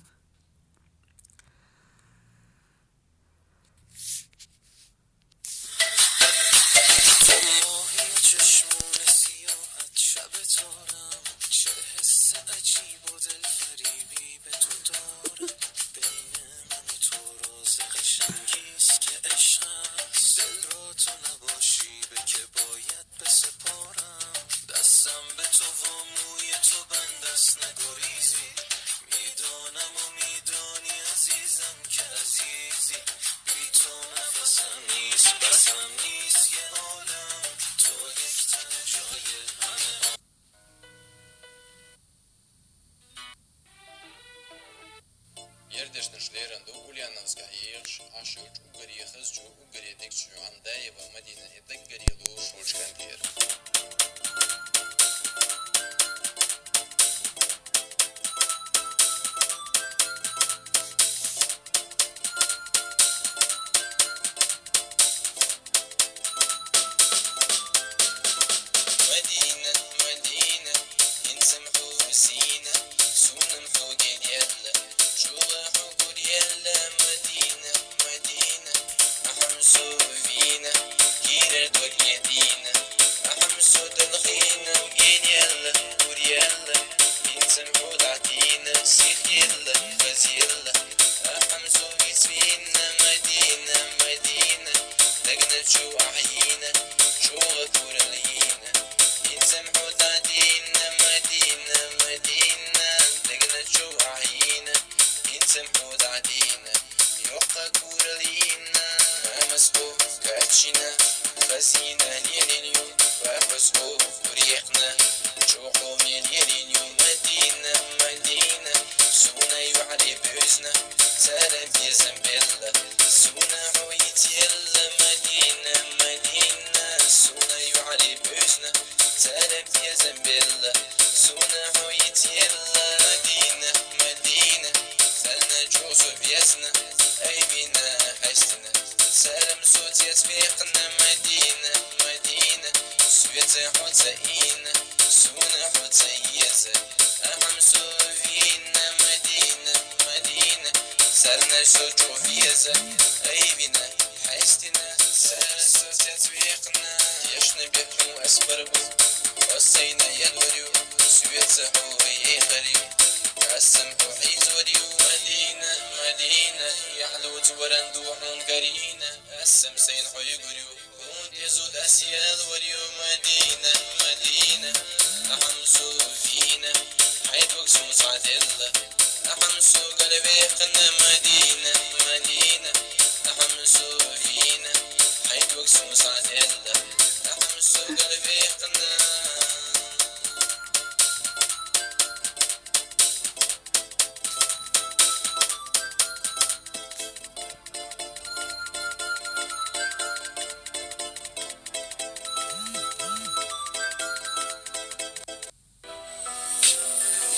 ماهی چشمون سیاهت شب تارم، چه حس عجیب و دلفریبی به تو دارم. بین من و تو راز قشنگیست که عشق است. دل را تو نباشی به که باید بسپارم. دستم به تو و موی تو بند است، نگریزی. میدانم و میدانی عزیزم که عزیزی. بی تو نفسم نیست، بسم نیست یه عالم. تو یک تن جای همه. Ердешнешлеранду Ульяновска Ашуч Угари Хызчу Угари Дикчу Андаева Мадина Эдаггарилу Шучкандер. مدينة مدينة إنسمحو سينا سونمحو يلا شو حقول يلا. مدينة مدينة أحمسو فينا كيرر دنيا أحمسو دلخينا جين يلا قول يلا. إنسمحو دعتينا سيخ يلا غز يلا أحمسو بيسفينا. مدينة مدينة دقنا شو أحيينا شو غفور لينا إنسمحو تعدينا. مدينة مدينة دقنا شو أحيينا إنسمحو تعدينا يوقع كور لينا. ما مسكو كاتشينا خزينة ليلينيو وحسكو وريقنا شو قومي ليلينيو. مدينة مدينة سونا يعلي بوزنا سلام يزنبيلا سونا عويت يلا. مدينة مدينة سونا يعلي بوزنا سلام يزنبيلا سونا عويت يلا. مدينة مدينة سلنا جوزو بيزنا أي بينا حشتنا سلام صوت يسبقنا. مدينة مدينة سويت حوتينا سونا حوتيزة أحمسو فينا. مدينة مدينة سلنا صوت فيزة أي بينا حشتنا سلام صوت يسبقنا. يشنا بيحو أسبربو وسينا يدوريو سويت حوي خريو أسمحو حيزوريو. مدينة مدينة يحلو تورندوحون قرينة السمسين حيقريو كنت يزود أسيال وريو. مدينة مدينة أحمسو فينا حيد وقسو سعدلة أحمسو قلبيقنا. مدينة مدينة أحمسو فينا حيد وقسو سعدلة أحمسو قلبيقنا.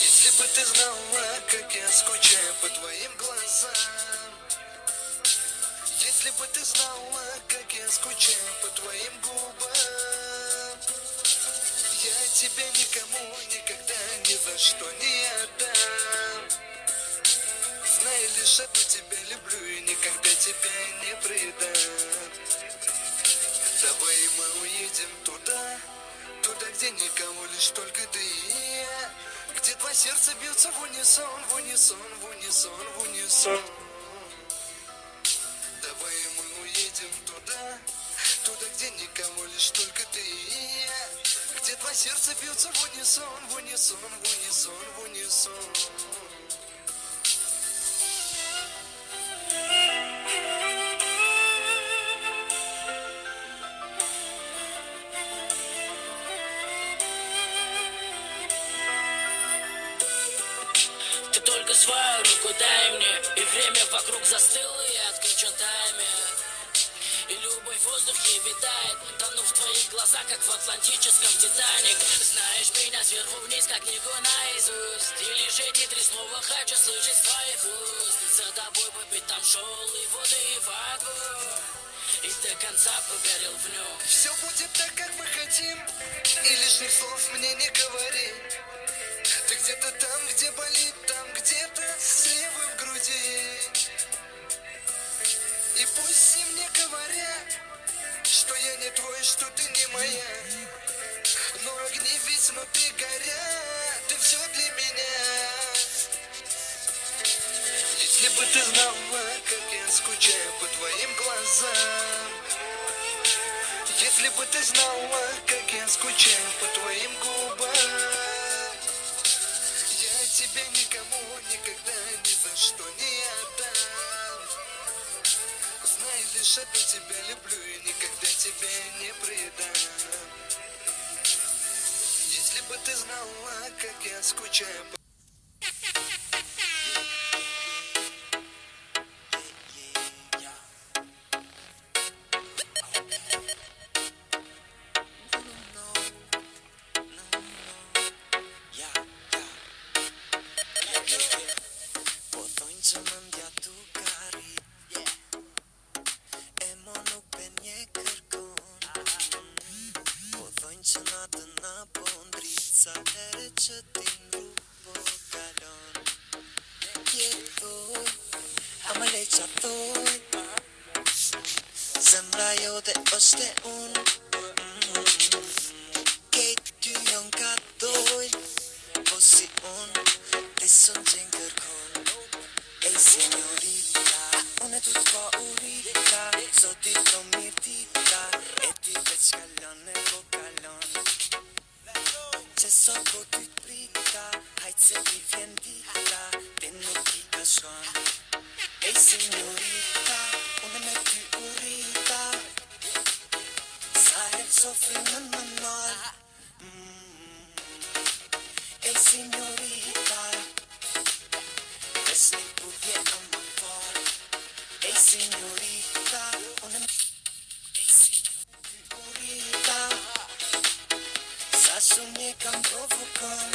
Если бы ты знала, как я скучаю по твоим глазам. Если бы ты знала, как я скучаю по твоим губам. Я тебя никому никогда ни за что не отдам. Знай лишь одно, тебя люблю и никогда тебя не предам. Давай мы уедем туда, туда, где никого, лишь только ты и я. Где два сердца бьются в унисон, в унисон, в унисон, в унисон. Давай мы уедем туда, туда, где никого, лишь только ты и я. Где два сердца бьются в унисон, в унисон, в унисон, в унисон. Только свою руку дай мне. И время вокруг застыло, и отключен таймер. И любовь в воздухе витает, тону в твоих глазах, как в атлантическом Титаник. Знаешь меня сверху вниз, как книгу наизусть. И лишь эти три слова хочу слышать с твоих уст. За тобой по пятам шел и воды, и в огонь, и до конца погорел в нем. Все будет так, как мы хотим, и лишних слов мне не говори. Ты где-то там, где болит, там где-то слева в груди. И пусть все мне говорят, что я не твой, что ты не моя. Но огни ведь внутри горят, ты все для меня. Если бы ты знала, как я скучаю по твоим глазам. Если бы ты знала, как я скучаю по твоим губам. Я тебя никому никогда ни за что не отдам. Знай, лишь одну тебя люблю и никогда тебя не предам. Если бы ты знала, как я скучаю по. Po thojnë që mëndja tu ka rrit, e mo nuk ben një kërkon. Po thojnë që natën na po ndrit, sa here që ti n'rrug po kalon. Tjetër, ama le qa thoj, zemra jote është e unë. Kejt ty jon ka dojnë, po si unë, ti s'un gjen kërkon. Ej senjorita, unë e tu s'ka urita, zoti do mirë dita, e ti veç kalon e po kalon. Që sa po ty t'prita, hajt se i vjen dita, ti nuk i ka shkon. Ej senjorita, unë me ty urita, sa herë që frymën më nal. Ej senjorita, veç një puthje ama fal. Ej senjorita, unë me ej senjorita, sa shumë e kam provokon.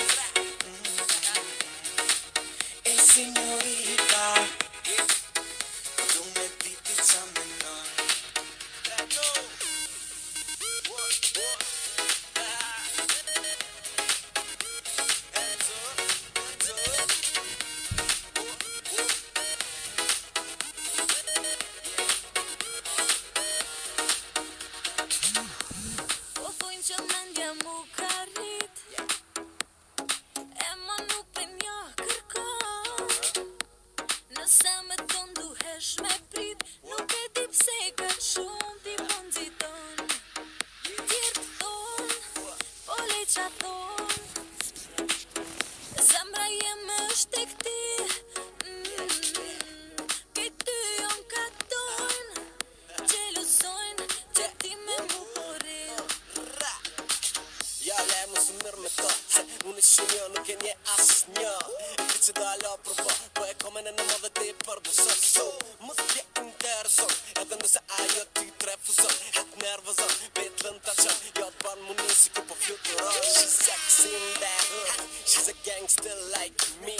Ej senjorita, du me diti qa menon. Po thojnë që mendja mu ka rrit, e ma nuk pe njoh kërkon. Nëse me thonë duhesh me prit, nuk e di pse ka shumë ti po nxiton. Tjerë thonë, po le qa thonë, zemra jeme është tek ti. Kejt ty jon ka dojnë, xhelozojnë që ti me mu po rri. Ja, le mos u merr me to, se unë shumë jo nuk e nje asnjë. E di që do alo për po, po e komen e në madhe ti për bësot. So, mos t'je intereson, edhe nëse ajo ty t'refuzon, e t'nervozon, vetlën ta qon, jo t'ban mu një si ku po fluturon. She's sexy in that hood, she's a gangster like me.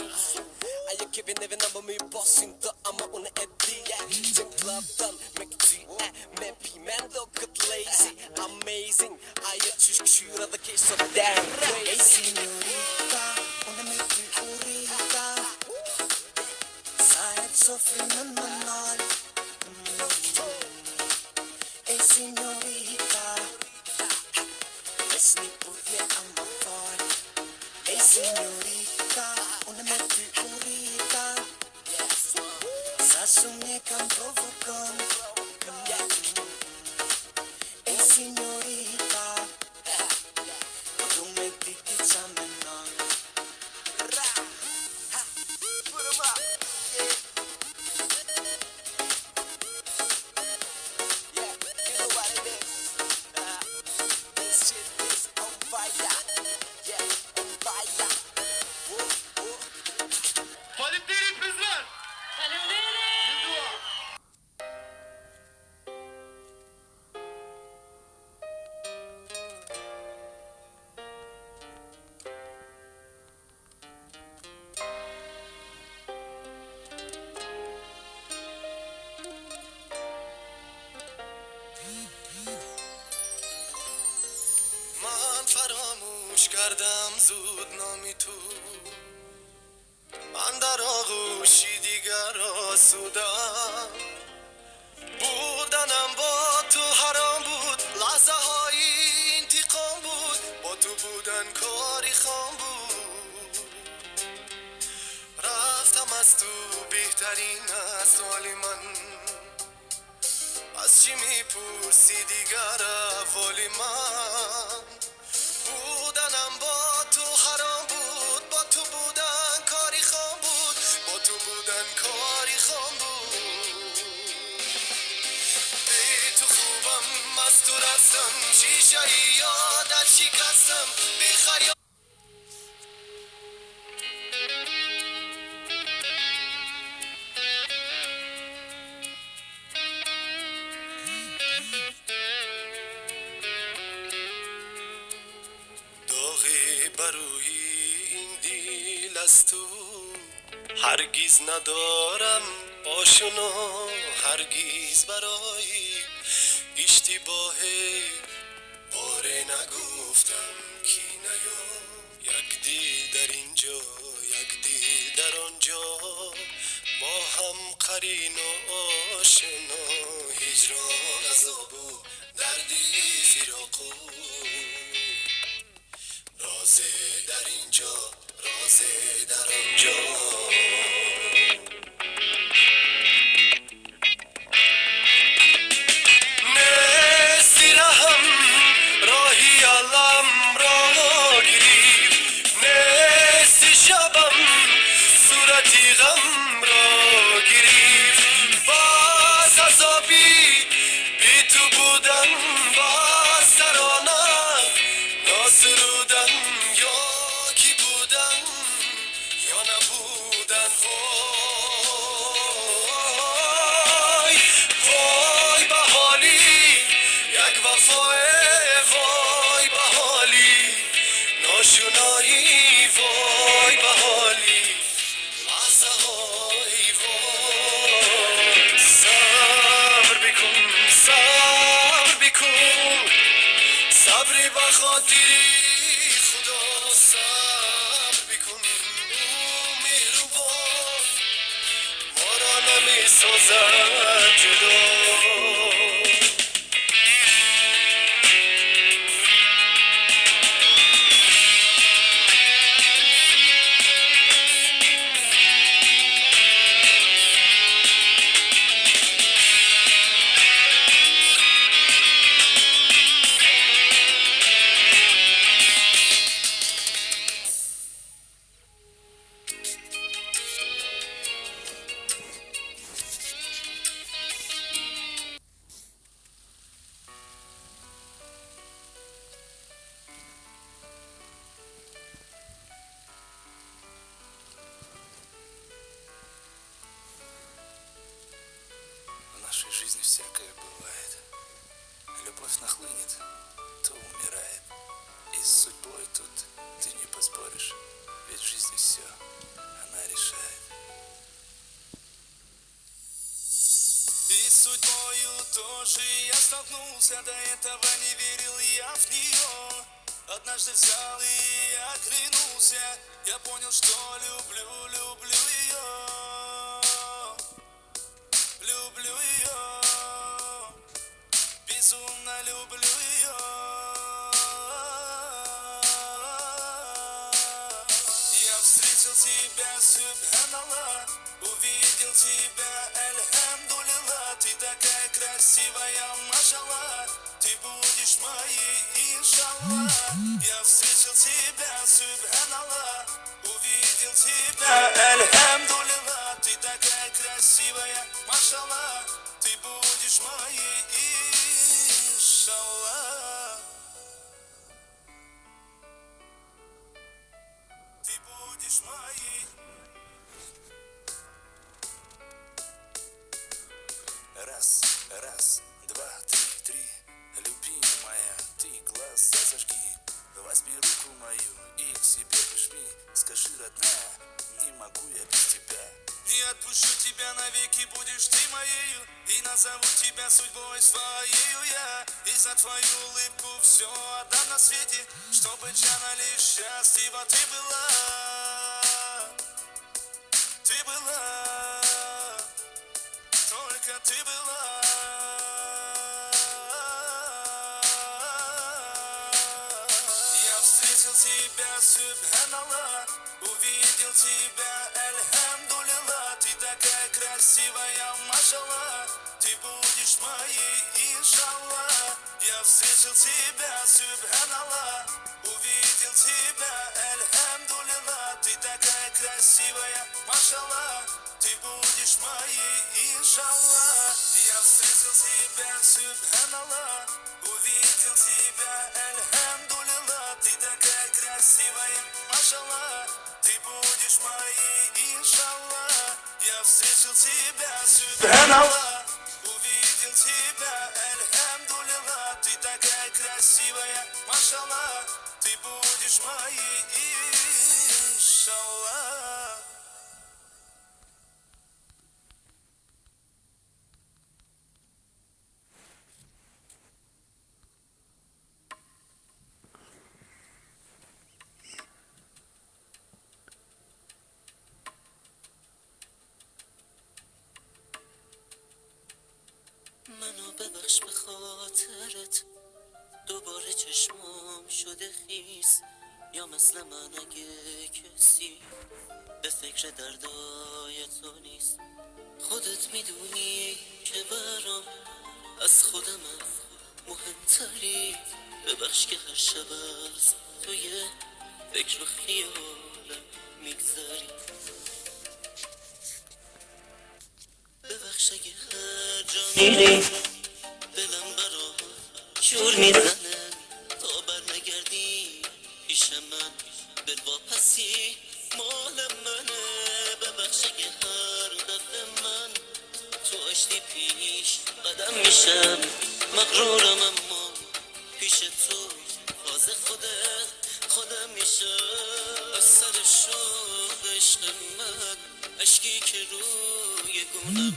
Ajo kevi neve në më i bosin të, ama unë e di, yeah. Që në club tën, me këty e, me pi, man do këtë lazy, amazing. Ajo qysh kqyra dhe kesh so damn Ej crazy. senjorita, unë me ty urita, sa herë që frymën më nal. Ej senjorita, veç një puthje ama fal. Ej senjorita, unë me ty urita, sa shumë e kam provokon. Ej senjorita, du me diti qa menon. Put 'em up, yeah. Yeah, you know what it is. This shit is on fire. Yeah, on fire. Woo, woo. кардам зуд номи ту андар оғӯши дигар осудам. Буданам бо ту ҳаром буд, лаҳзаҳои интиқом буд, бо ту будан кори хом буд. Рафтам аз ту беҳтарин аст ҳоли ман, аз чӣ мепурсӣ дигар аҳволи ман? Буданам бо ту ҳаром буд, бо ту будан кори хом буд, бо ту будан кори хом буд. Бе ту хубам, аз ту растам, шишаи ёдат шикастам, бехаёл. Доғе барои ин дил аз ту ҳаргиз надорам ошно, ҳаргиз барои иштибоҳе боре нагуфтам ки наё. Як дил дар инҷо, як дил дар онҷо, бо ҳам қарину ошно. Ҳиҷрон азобу дарди фироқу, розе дар инҷо, розе дар онҷо. Нести раҳам роҳи аламро гирифт, нести шабам сурати ғамро гирифт. Бас азоби би ту будан, бас тарона носурудан, ё ки будан ё набудан. Вой, вой ба ҳоли як вафое, вой ба ҳоли ношуноӣ, вой ба ҳоли лаҳзаҳои вой. Сабр бикун, сабр бикун, сабри ба хотири худо сабр бикун. Ӯ меҳрубон моро намесозад ҷудо. В нашей жизни всякое бывает. Любовь нахлынет, то умирает. И с судьбой тут ты не поспоришь, ведь в жизни все она решает. И с судьбою тоже я столкнулся, до этого не верил я в нее. Однажды взял и оглянулся, я понял, что люблю, люблю ее. Люблю ее, безумно люблю ее. Я встретил тебя, субханаллах, увидел тебя, альхамдулилла. Ты такая красивая, машаллах, ты будешь моей, иншаллах. Я встретил тебя, субханаллах, увидел тебя, альхамдулилла. Ты такая красивая, машаллах, ты будешь моей, иншаллах. Ты будешь моей. Раз, раз, два, три, три. Любимая, ты глаза зажги. Возьми руку мою и к себе прижми. Скажи, родная, не могу. могу я без тебя. Не отпущу тебя навеки, будешь ты моею, и назову тебя судьбой своею я. И за твою улыбку все отдам на свете, чтобы, Джана, лишь счастлива ты была. Ты была, только ты была. Я встретил тебя, субханаллах, увидел тебя, альхамдулилла. Ты такая красивая, машалла, ты будешь моей, иншалла. Я встретил тебя, субханаллах, увидел тебя, альхамдулилла. Ты такая красивая, машалла, ты будешь моей, иншалла. Я встретил тебя, субханаллах, увидел тебя, альхамдулилла. Ты такая красивая, машалла, ты будешь моей, иншалла. Я встретил тебя, субханаллах, увидел тебя, альхамдулилла. Ты такая красивая, машалла, ты будешь моей, иншалла. منو ببخش به خاطرت، دوباره چشمام شده خیس، یا مثل من اگه کسی به فکر دردای تو نیست. خودت میدونی که برام از خودمم مهمتری، ببخش که هر شب از تو یه فکر و خیالم میگذری. ببخش اگه هر جا میری دلم برات شور میزنه، تا بر نگردی پیش من دلواپسی مال منه. ببخش اگه هر دفعه من تو آشتی پیش قدم میشم، مغرورم اما پیش تو تازه خودم میشم. از سر شوق عشق من اشکی که روی گونمه،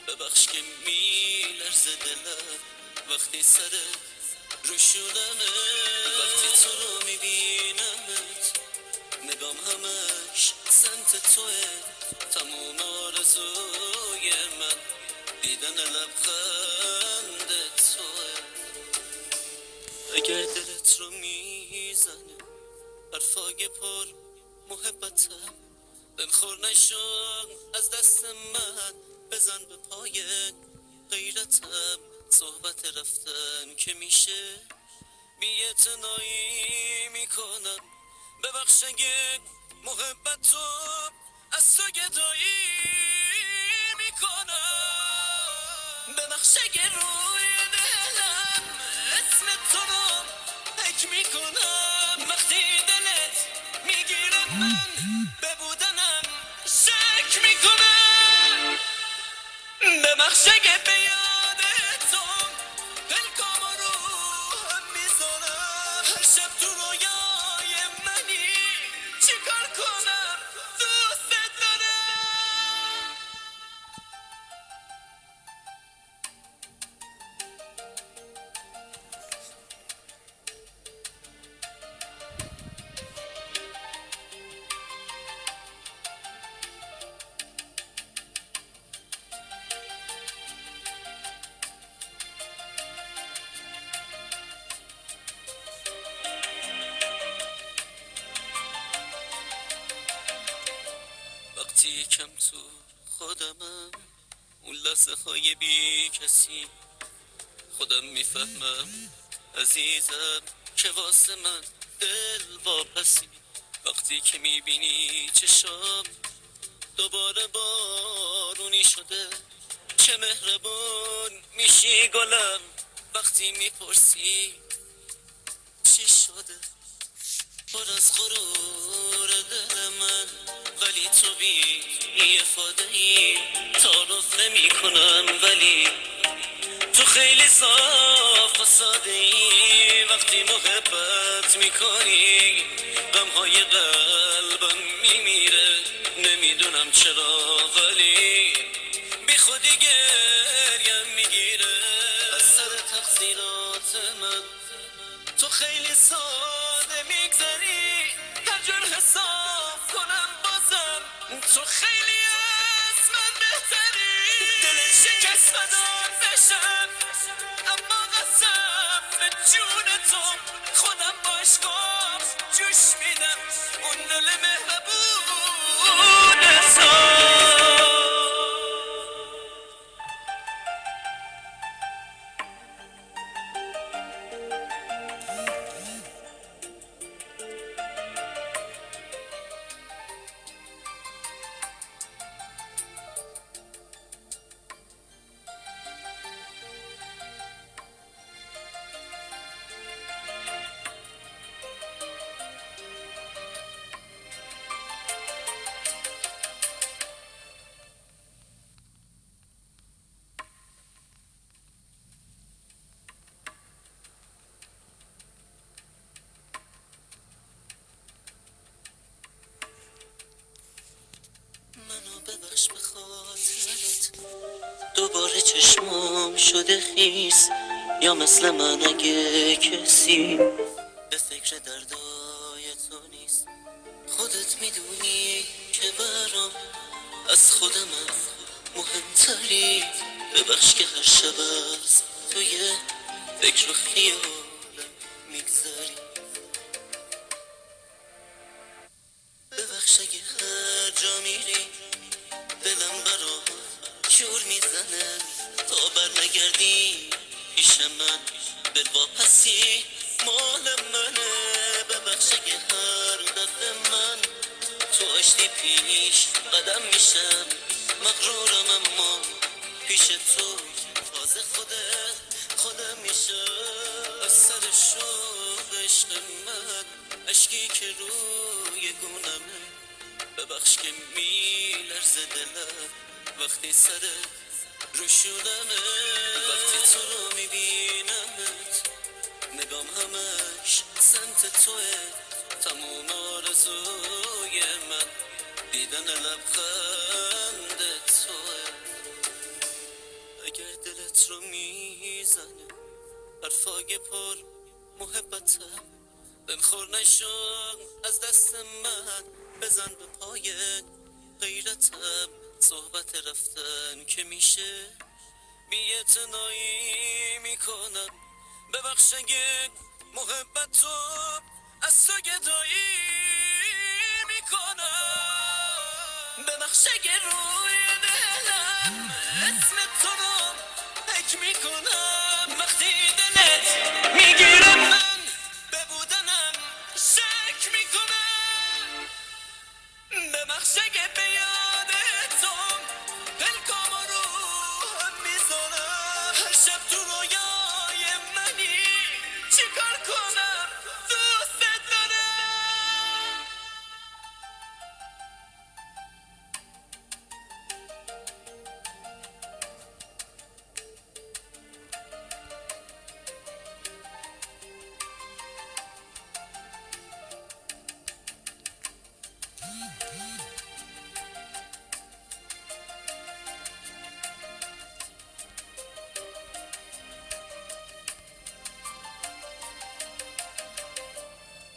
ببخش که میلرزه دلم وقتی سر روشونمه. وقتی تو رو میبینمت نگام همش سمت توه، تموم آرزوی من دیدن لبخند توه. اگر دلت رو میزنه حرفای پر محبتم، دلخور نشو از دست من، بزن به پای غیرتم. صحبت رفتن که میشه بی‌اعتنایی میکنم، ببخش اگه محبت رو از تو گدایی میکنم. ببخش اگه روی دلم اسم تو رو حک میکنم، وقتی دلت میگیره من به بودنم شک میکنم. ببخش اگه به یاد تو پلکام رو هم میذارم، هر شب تو رویای منی، چیکار کنم دوست دارم. وقتی یکم تو خودمم، اون لحظه های بی کسی، خودم میفهمم عزیزم که واسه من دل واپسی. وقتی که میبینی چشام دوباره بارونی شده، چه مهربون میشی گلم وقتی میپرسی چی شده. پر از غرور دل من، ولی تو بی افاده ای، تعارف نمی کنم ولی تو خیلی صاف و ساده ای. وقتی محبت میکنی غمهای قلبم میمیره، نمیدونم چرا ولی بی خودی گریم میگیره. از سر تقصیرات من تو خیلی ساده میگذری، هر جور حساب کنم بازم تو خیلی از من بهتری. دل شکست فدات بشم اما قسم به جون تو خودم با عشقام جوش میدم اون دل مهربون تو. منو ببخش به خاطرت دوباره چشمام شده خیس، یا مثل من اگه کسی به فکر دردای تو نیست. خودت میدونی که برام از خودمم مهمتری، ببخش که هر شب از توی فکر و خیالم میگذری. ببخش اگه هر جا میری دلم برات شور میزنه، تا بر نگردی پیش من دلواپسی مال منه. ببخش اگه هر دفعه من تو آشتی پیش قدم میشم، مغرورم اما پیش تو تازه خودم میشم. از سر شوق عشق من اشکی که روی گونمه، ببخش که میلرزه دلم وقتی سر روشونمه. وقتی تو رو میبینمت نگام همش سمت توه، تموم آرزوی من دیدن لبخند توه. اگر دلت رو میزنه حرفای پر محبتم، دلخور نشو از دست من، بزن به پای غیرتم. صحبت رفتن که میشه بی‌اعتنایی میکنم، ببخش اگه محبت تو از تو گدایی میکنم. ببخش اگه روی دلم اسم تو رو حک میکنم، وقتی دلت میگیرم من به بودنم شک میکنم. ببخش اگه به یاد تو پلکام رو هم میذارم، هر شب تو رویای منی چیکار کنم دوست دارم.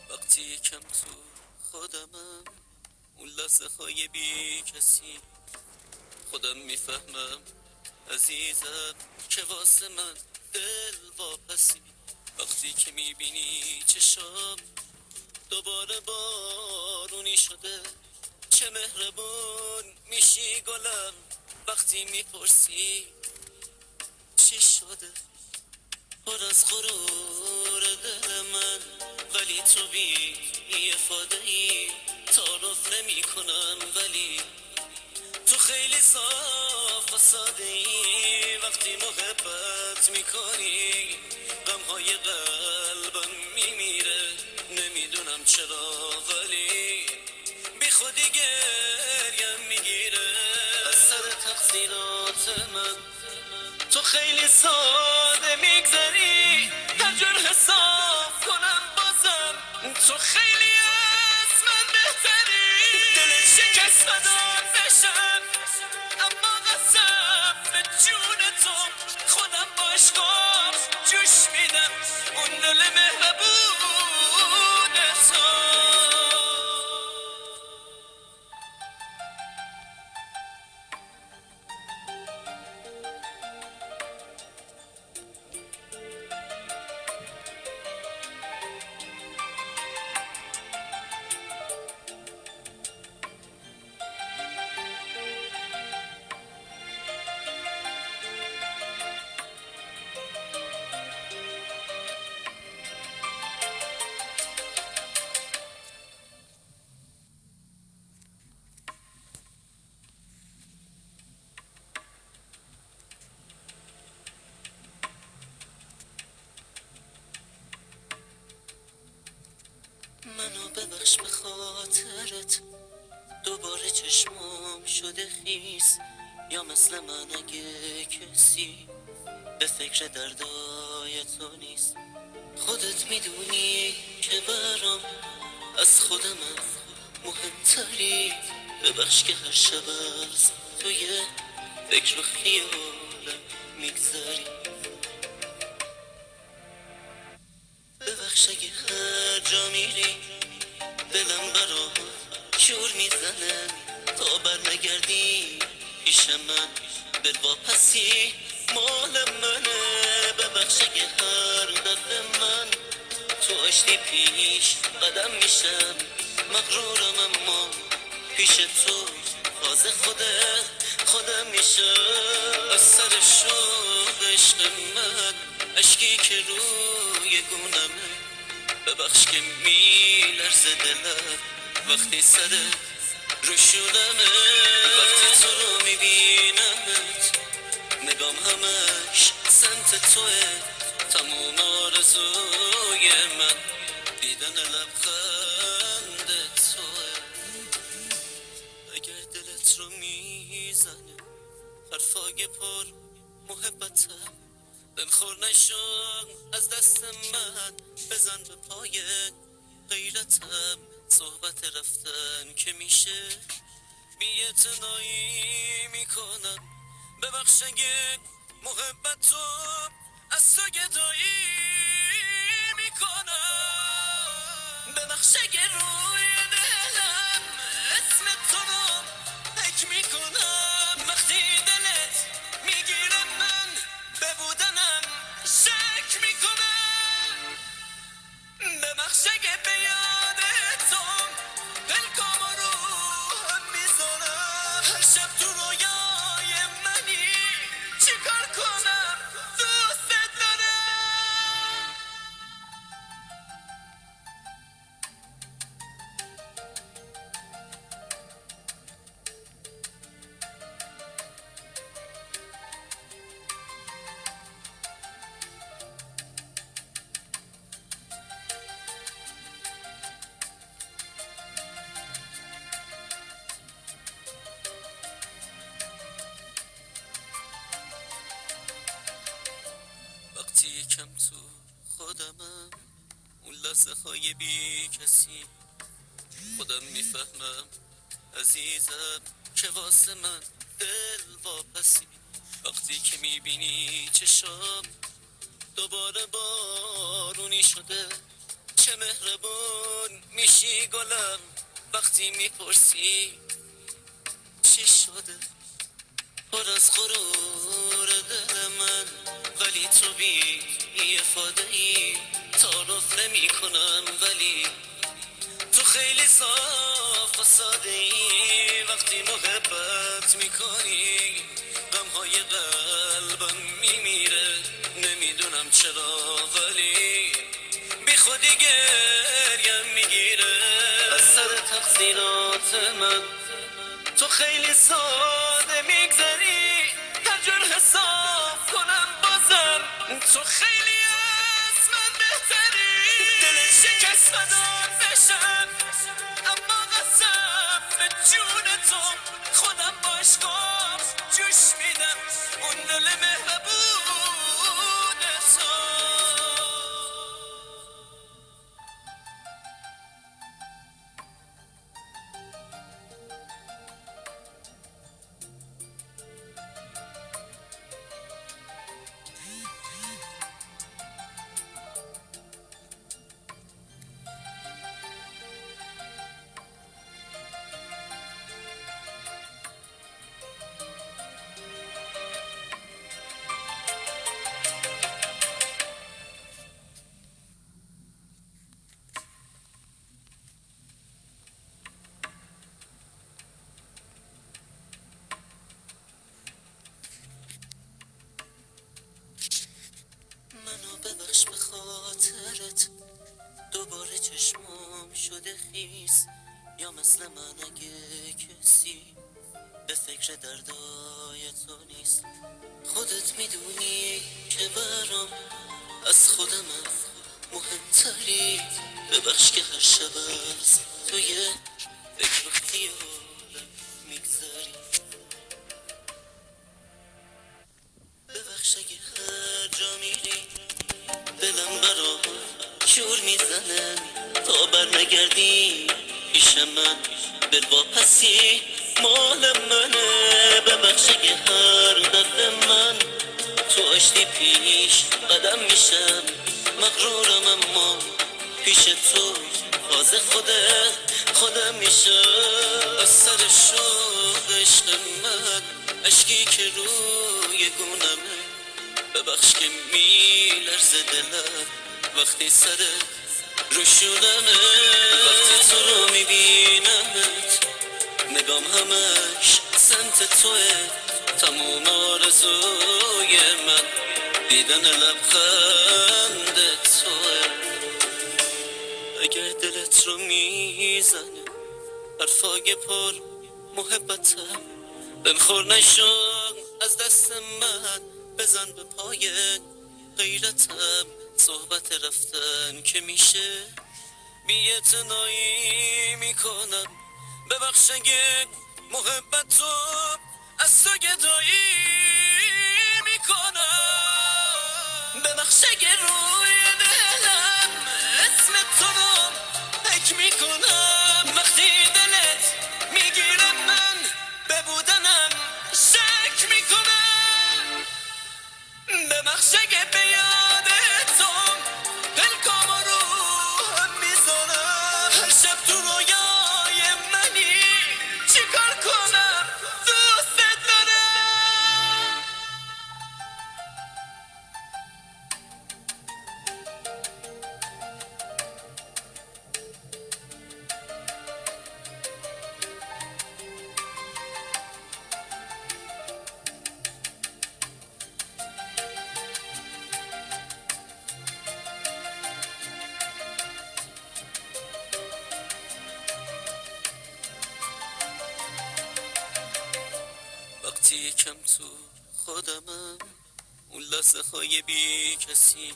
وقتی یکم تو خودمم اون لحظه های بی کسی، خودم میفهمم عزیزم که واسه من دل واپسی. وقتی که میبینی چشام دوباره بارونی شده، چه مهربون میشی گلم وقتی میپرسی چی شده. پر از غرور دل من ولی تو بی افاده ای، تعارف نمی کنم ولی تو خیلی صاف و ساده ای. وقتی محبت میکنی غمهای قلبم میمیره، نمیدونم چرا ولی بی خودی گریم میگیره. از سر تقصیرات من تو خیلی ساده میگذری، هر جور حساب کنم بازم تو خیلی از من بهتری. دل شکست فدات عشقام جوش میدم اون دل مهربون تو. منو ببخش به خاطرت، دوباره چشمام شده خیس، یا مثل من اگه کسی به فکر دردای تو نیست. خودت میدونی که برام از خودمم مهمتری، ببخش که هر شب از توی فکر و خیالم میگذری. ببخش اگه هر جا میری دلم برات شور میزنه، تا بر نگردی پیش من دلواپسی مال منه. ببخش اگه هر دفعه من تو آشتی پیش قدم میشم، مغرورم اما پیش تو تازه خودم میشم. از سر شوق عشق من اشکی که روی گونمه، ببخش که میلرزه دلم وقتی سر روشونمه. وقتی تو رو میبینمت نگام همش سمت توه، تموم آرزوی من دیدن لبخند توه. اگر دلت رو میزنه حرفای پر محبتم، دلخور نشو از دست من، بزن به پای غیرتم. صحبت رفتن که میشه بی‌اعتنایی میکنم، ببخش اگه محبتم از تو گدایی میکنم. ببخش اگه روی دلم اسم تو رو حک میکنم، وقتی دلت میگیره من به بودنم شک میکنم. ببخش اگه به یاد تو پلکام رو هم میذارم، هر شب تو رویای منی چیکار کنم دوست دارم. وقتی یکم تو خودمم اون لحظه های بی کسی، خودم میفهمم عزیزم که واسه من دل واپسی. وقتی که میبینی چشام دوباره بارونی شده، چه مهربون میشی گلم وقتی میپرسی چی شده. پر از غرور دل من ولی تو بی افاده ای، تعارف نمی کنم ولی تو خیلی صاف و ساده ای. وقتی محبت میکنی غمهای قلبم میمیره، نمیدونم چرا ولی بی خودی گریم میگیره. از سر تقصیرات من تو خیلی ساده میگذری، هر جور حساب کنم بازم تو خیلی از من بهتری. دل شکست فدات بشم اما قسم به جون تو، خودم با عشقام جوش میدم اون دل مهربون تو. چشمام شده خیس، یا مثل من اگه کسی به فکر دردای تو نیست. خودت میدونی که برام از خودمم مهمتری. ببخش که هر شب از توی فکر و خیالم میگذری. ببخش اگه هر جا میری دلم برام شور میزنه، تا بر نگردی پیش من دلواپسی مال منه. ببخش اگه هر دفعه من تو آشتی پیش قدم میشم، مغرورم اما پیش تو تازه خودم میشم. از سر شوق عشق من اشکی که روی گونمه، ببخش که میلرزه دلم وقتی سر روشونمه. وقتی تو رو میبینمت نگام همش سمت توه، تموم آرزوی من دیدن لبخند توه. اگر دلت رو میزنه حرفای پر محبتم، دلخور نشو از دست من، بزن به پای غیرتم. صحبت رفتن که میشه بی‌اعتنایی میکنم، ببخش اگه محبت تو از تو گدایی میکنم. ببخش اگه روی دلم اسم تو رو حک میکنم، وقتی دلت میگیره من به بودنم شک میکنم. ببخش اگه به یاد تو پلکام رو هم میذارم، هر شب تو رویای منی چیکار کنم دوست دارم. وقتی یکم تو خودمم اون لحظه های بی کسی،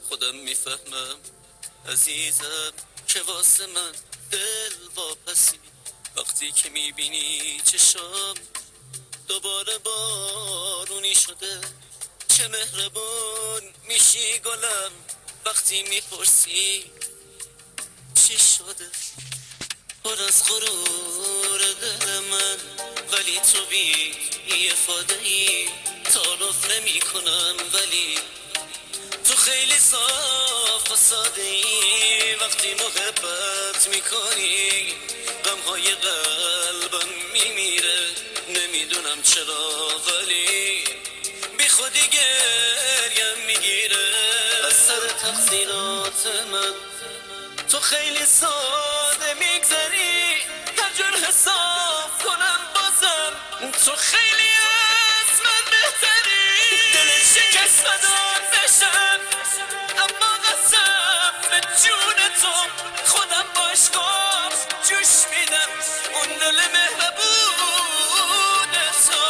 خودم میفهمم عزیزم که واسه من دل واپسی. وقتی که میبینی چشام دوباره بارونی شده، چه مهربون میشی گلم وقتی میپرسی چی شده. پر از غرور دل من ولی تو بی افاده ای، تعارف نمی کنم ولی تو خیلی صاف و ساده ای. وقتی محبت میکنی غمهای قلبم میمیره، نمیدونم چرا ولی بی خودی گریم میگیره. از سر تقصیرات من تو خیلی ساده میگذری، هر جور حساب کنم بازم تو خیلی از من بهتری. دل شکست فدات بشم اما قسم به جون تو خودم با عشقام جوش میدم اون دل مهربون تو.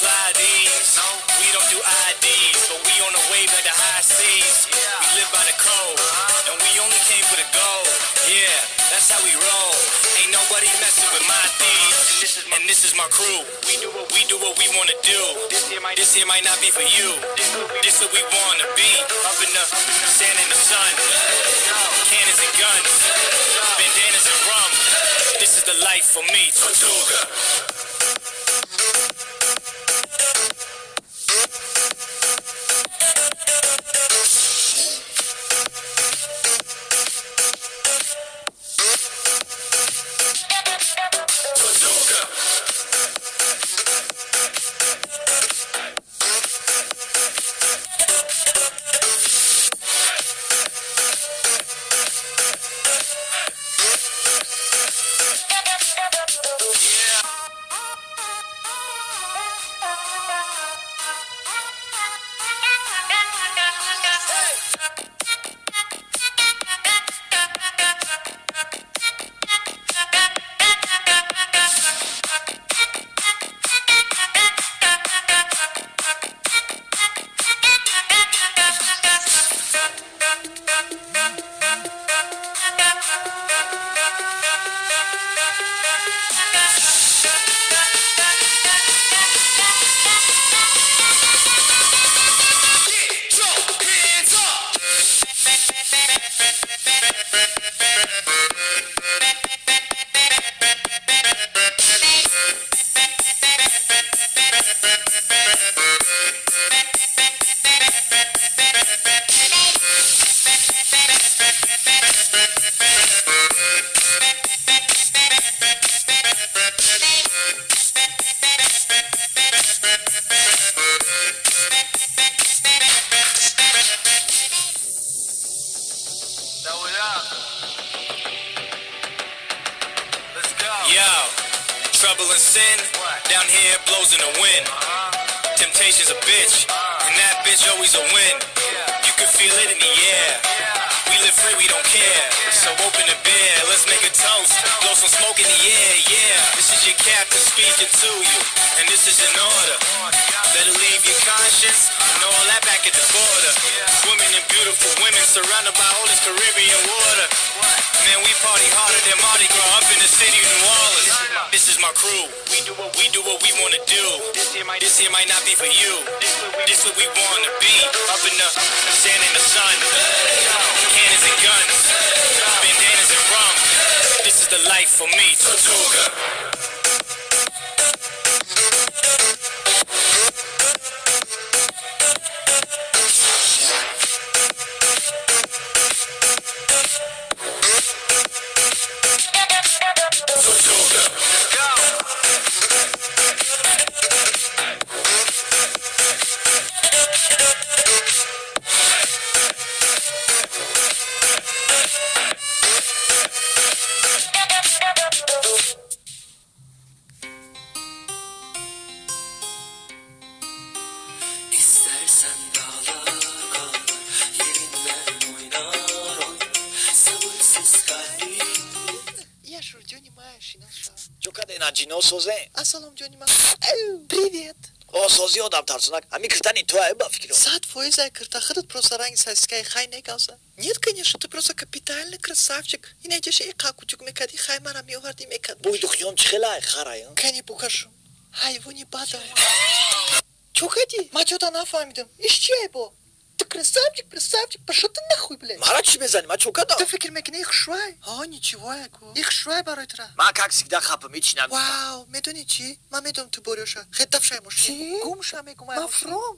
supply these. We don't do IDs, but we on the wave like the high seas. We live by the code, and we only came for the gold. Yeah, that's how we roll. Ain't nobody messing with my thieves. And this is my crew. We do what we wanna do. This here might not be for you. This what we wanna be. Up in the sand in the sun. Cannons and guns. Bandanas and rum. This is the life for me. Tortuga. Tortuga. Get your hands up! Yo, trouble and sin, down here it blows in the wind. Temptation's a bitch, and that bitch always a win. You can feel it in the air. We live free, we don't care. So open a beer, let's make a toast. Blow some smoke in the air, yeah. This is your captain speaking to you, and this is an order. Better leave your conscience and all that back at the border. Swimming in beautiful women, surrounded by all this Caribbean water. Man, we party harder than Mardi Gras up in the city of New Orleans. This is my crew. We do what we wanna do. This here might not be for you. This what we wanna be. Up in the sand in the sun. Cannons and guns. Bandanas and rum. This is the life for me. Tortuga. Tortuga. Go. İstersen dağlar ağlar, yerinden oynar oynar, sabırsız kalbim. Яшур, ҷони мая шинос шав. Чо каде на ҷиносозе? Ассалом, ҷони ман. Привет. О, сози одам тарсонак. Ҳами киртани ту ай ба фикром. 100% ай кирта худат просто ранги сосискаи хай негавза. Нет, конечно, ты просто капитальный красавчик. И найдешь и қакучук мекади, хай мара меоварди мекад. Бӯи духиём чӣ хела ай харай? Кани букашу. Ҳайвони бада. Чо кади? Ма чота нафаҳмидам. Иш чи ай бо? Ты красавчик, красавчик, пошел ты нахуй, блядь. Мара чӣ мезанӣ? Ма чо кадам? Ту фикр мекунӣ их хушрӯй? Ҳо, ничего яку. Их хушрӯй барои тура. Ман как всегда хапам, ҳеч нагуфтам. Вау, медонӣ чӣ? Ман медонам ту борёша. Хет дафшай мошин. Гум ша мегум ай. Ман фуром.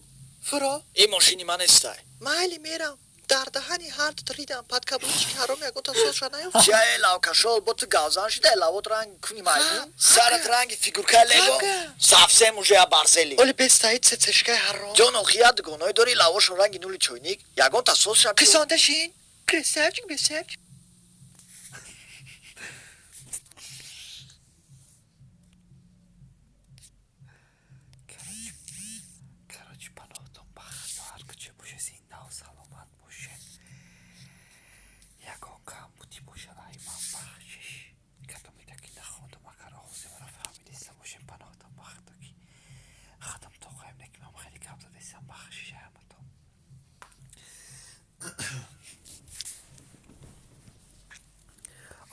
Фуро. Ин мошини ман нестай. Майли мерам. Дар даҳани ҳардут ридам. Подкаблучки ҳаром ягонта созша наёфт. Чия э лавкашол, бо ту гавзан шуда лавот ранг куни маймун. Сарат ранги фигуркаи лего. Совсем уже оборзели. Оли бестаи цецешкаи ҳаром. Ҷон охи як дугоное дори лавошон ранги нули чойник. Ягонта созша Қисонда шин. Красавчик, красавчик. Короче, паноҳтон ба Худо, ҳар куҷо бошед, зиндаву саломат бошед. Ягон камбудӣ бошад, ай ман бахшиш. Кадомеда ки нахондам, агар овози маро фаҳмидиста бошем, паноҳтон ба Худо, ки худам. нестам, бахшиш ҳаматон.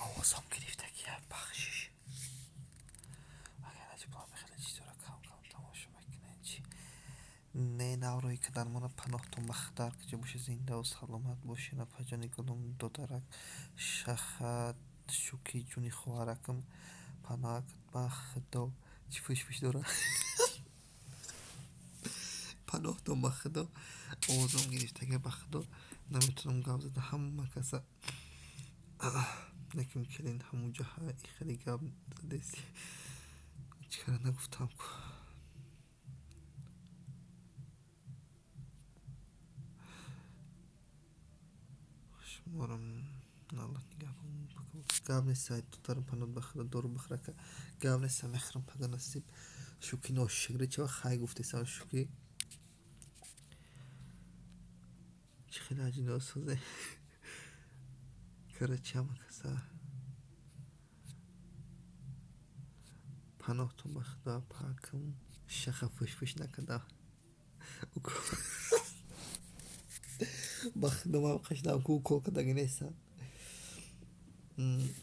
Овозам гирифтагия, бахшиш. Агар наҷиб хеле чизоро кам-кам тамошо мекунем, чи не наврӯи кадармона. Паноҳтон ба Худо, ҳар куҷо бошед, зиндаву саломат бошед. Апаҷони гулум, додарак, шаха, шуки ҷуни хоҳаракам, паноҳ ба Худо. Чӣ фӯшфӯш дорад? Паноҳтон ба Худо. Овозам гирифтагия, ба Худо, наметавонам гап зада. Ҳама каса неким келин ҳамунҷо хеле гап задеси. Чӣ кара нагуфтам ку. Шуморам Аллоҳ нигаҳбон. Гап нест, додарам, паноҳ ба Худо, дору бихӯрака. Гап нест, мехӯрам пага насиб. Шуки ношукрӣ чаро хай гуфтесам, шуки? Чӣ хеле аҷино созе. Короче, ҳама каса паноҳтон ба Худо, пакам шаха фӯшфӯш накарда. Ба Худо, ман қашдам ку укол кардаги нестам.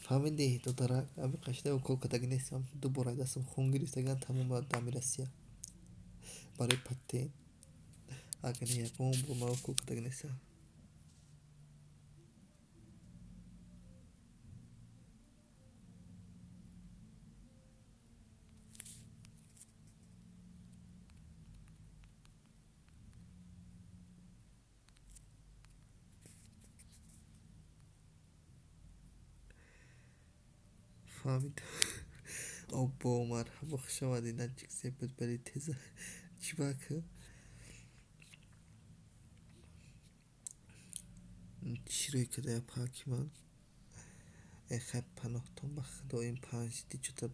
Фаҳмидӣ, додарак, ами қашда укол кардаги нестам. Ду бор дастам хун гирифтаган, тамом дами Россия. Барои патент. Агар ягон бор ман укол кардаги нестам. Фаҳмид. Оббо, марҳабо, хуш омадед, наҷик зеб буд, вале теза. Чӣ бака? Чӣ рӯй кардая паки ман? Э хай, паноҳтон ба Худо, ин панҷ чӯта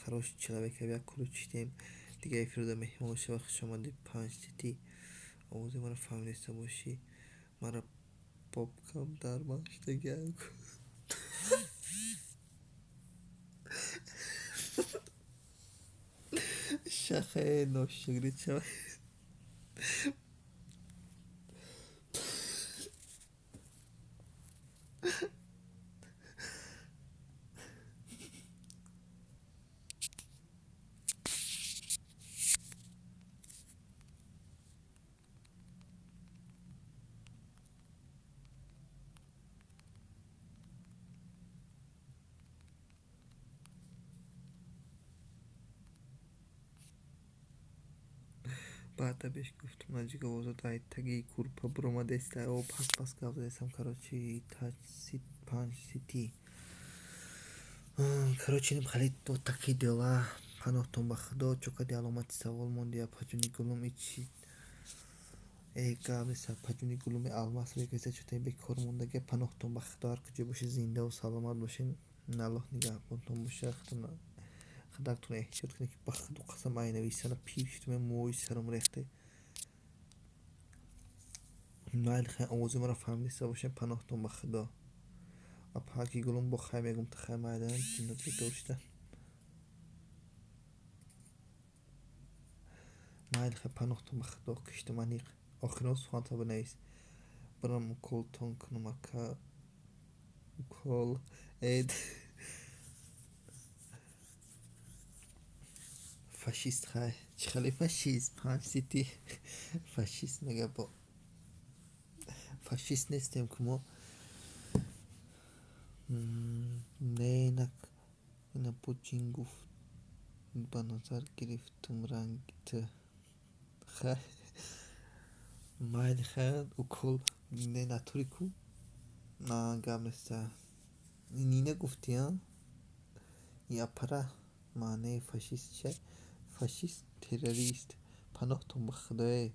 хороший человек як кулу чидем. Дига эфирда меҳмон шава, хуш омадед, панҷ тити. Овози маро фаҳмидаиста бошӣ. Мара попкам дар маштагиам. Шахе ношукрӣ чава. Баъда беш гуфтам, наҷик овозат ай таги курпа буромадеста. О, пас пас гап задестам, короче, панҷ сити. Короче, инам хеле вот такие дела. Паноҳтон ба Худо, чо кади аломати савол монди, апаҷони гулум, ичи. Э, гап нест, апаҷони гулуми алмас рӯй чо таи бекор мондага. Паноҳтон ба Худо, ҳар куҷо бошед, зиндаву саломат бошед. Аллоҳ нигаҳбонтон бошад. Худатон эҳтиёт кунед, ки ба Худо қасам, ай нависана пир шудам, мӯи сарам рехте. Майли, хай, овози маро фаҳмидаиста бошед, паноҳтон ба Худо. Апаки гулум, бо хай мегум, ту хай майдан, ҷиннат бедор шуда. Майли, хай, паноҳтон ба Худо, киштам аниқ. Охирон суханта бинавис. Бирам уколтон кунам, ака. Укол. Эд. Фашист, хай. Чӣ хеле фашист? Панҷ сити. Фашист мега бо. Фашист нестем ку мо. Не, инак ина бо ҷин гуфт. Ба назар гирифтум ранги ту. Хай. Майли, хай, укол не натури ку? На, гап неста. Нина гуфтӣ, а? И апара маънеи фашист чия? Фашист террорист. Паноҳтон ба Худое.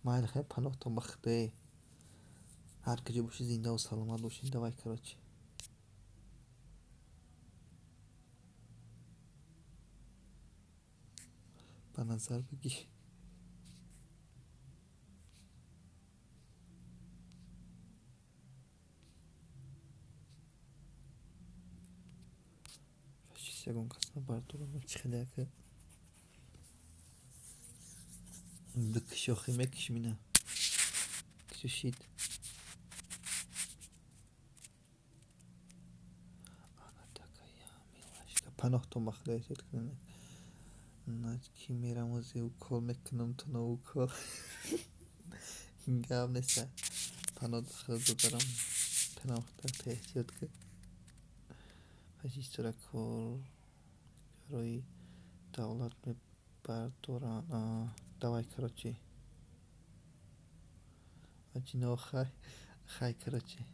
Майли, хай, паноҳтон ба Худое. Ҳар куҷо бошед, зиндаву саломат бошед. Давай, короче. Ба назар бигир. Ягон кас набардорам, чӣ хеле ака бикиш, охи мекишим ина кишид. Она такая милашка. Паноҳтон ба Худо, эҳтиёт кунед. Ки мерам ози укол мекунам туно укол. Гап неста. Паноҳ ба Худо, додарам. Паноҳ, эҳтиёт кун. Пажистора коргарои давлат мебардоранд. Давай, короче. Аҷино, хай, хай, короче.